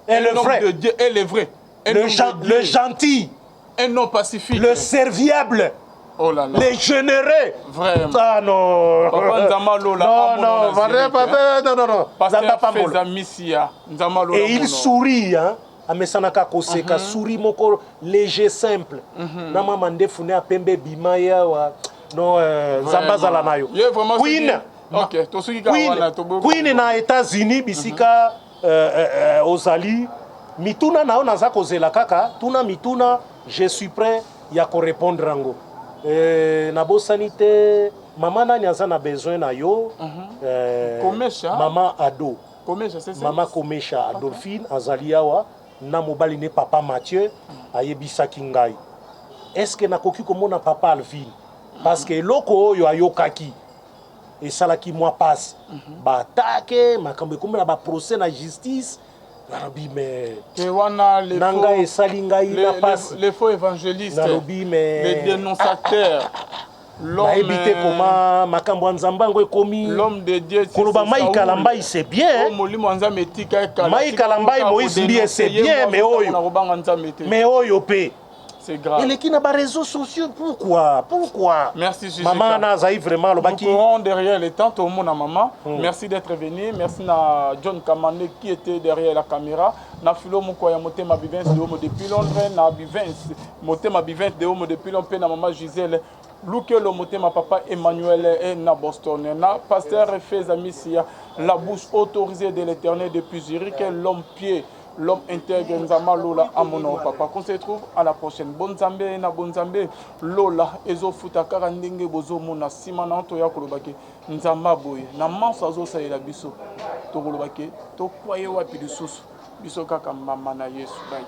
Et Un le homme vrai. de Dieu et le vrai. Un Le, homme de Dieu. le gentil, Un homme pacifique. Le serviable, Oh là là. Le généreux. Vraiment. Ah non. Papa Nzama Lola, Non, Amono non, na vrai, Zurich, papa, non, non, non. Pasteur Nzamba Pambola. Feza Missia, Nzama Lola Et il Mono. sourit, hein. Amesanaka koseka, sourire moko léger, simple. Na mama ndefu ne apembe bima yawa. Non, Nzamba zala na yo. Ye vraiment Queen. Ok, tosuki kaka Queen, wana toboyi. Queen na États-Unis, bisika ozali, mituna na yo naza kozela kaka, tuna mituna, je suis prêt ya korépondre yango. Nabosani te mama nani aza na besoin na yo, Komesha. Mama Ado. Komesha, c'est ça. Mama Komesha Adolphine azali awa na mobali ne papa Mathieu. Ayebisaki ngai, est ce que nakoki komona papa Alvin, parce que eloko oyo ayokaki esalaki mwa pasi, batake makambo ekomi na baprocès na justice. Nalobi mais Te wana les na ngai esali ngai na pasi. Les faux évangélistes, Nalobi mais les dénonciateurs, l'homme nayebi te koma makambo ya Nzambe yango ekomi l'homme de Dieu koloba c'est Mike Kalambai, c'est bien. Oyo molimo ya Nzambe etika ekala. Mike Kalambai, Moïse Mbiye, c'est bien, mais oyo. Na kobanga Nzambe te. Mais oyo mpe C'est grave. Eleki na baréseaux sociaux, pourquoi, pourquoi? Merci, Gigi. Mama wana azali vraiment Nous alobaki. courons derrière les tentes au monde maman. Merci d'être venu. Merci na John Kamande qui était derrière la caméra. Na Philo Mukwaya Motema Bivens de Homo depuis Londres. Na Bivens Motema Bivens de Homo depuis Londres. Na maman Gisèle Lukelo Motema papa Emmanuel et na Boston. Na pasteur Feza Missia, la bouche autorisée de l'Éternel depuis Zurich. L'homme pied. L'homme intègre Nzama Lola amono papa. Qu'on se retrouve à la prochaine. Bon Nzambe na bon Nzambe Lola ezofuta kaka ndenge bozomona nsima na toya kolobaki Nzamba boye na manso azosalela biso, tokolobaki tokwaye wapi lisusu biso kaka mama na Yesu. Bye.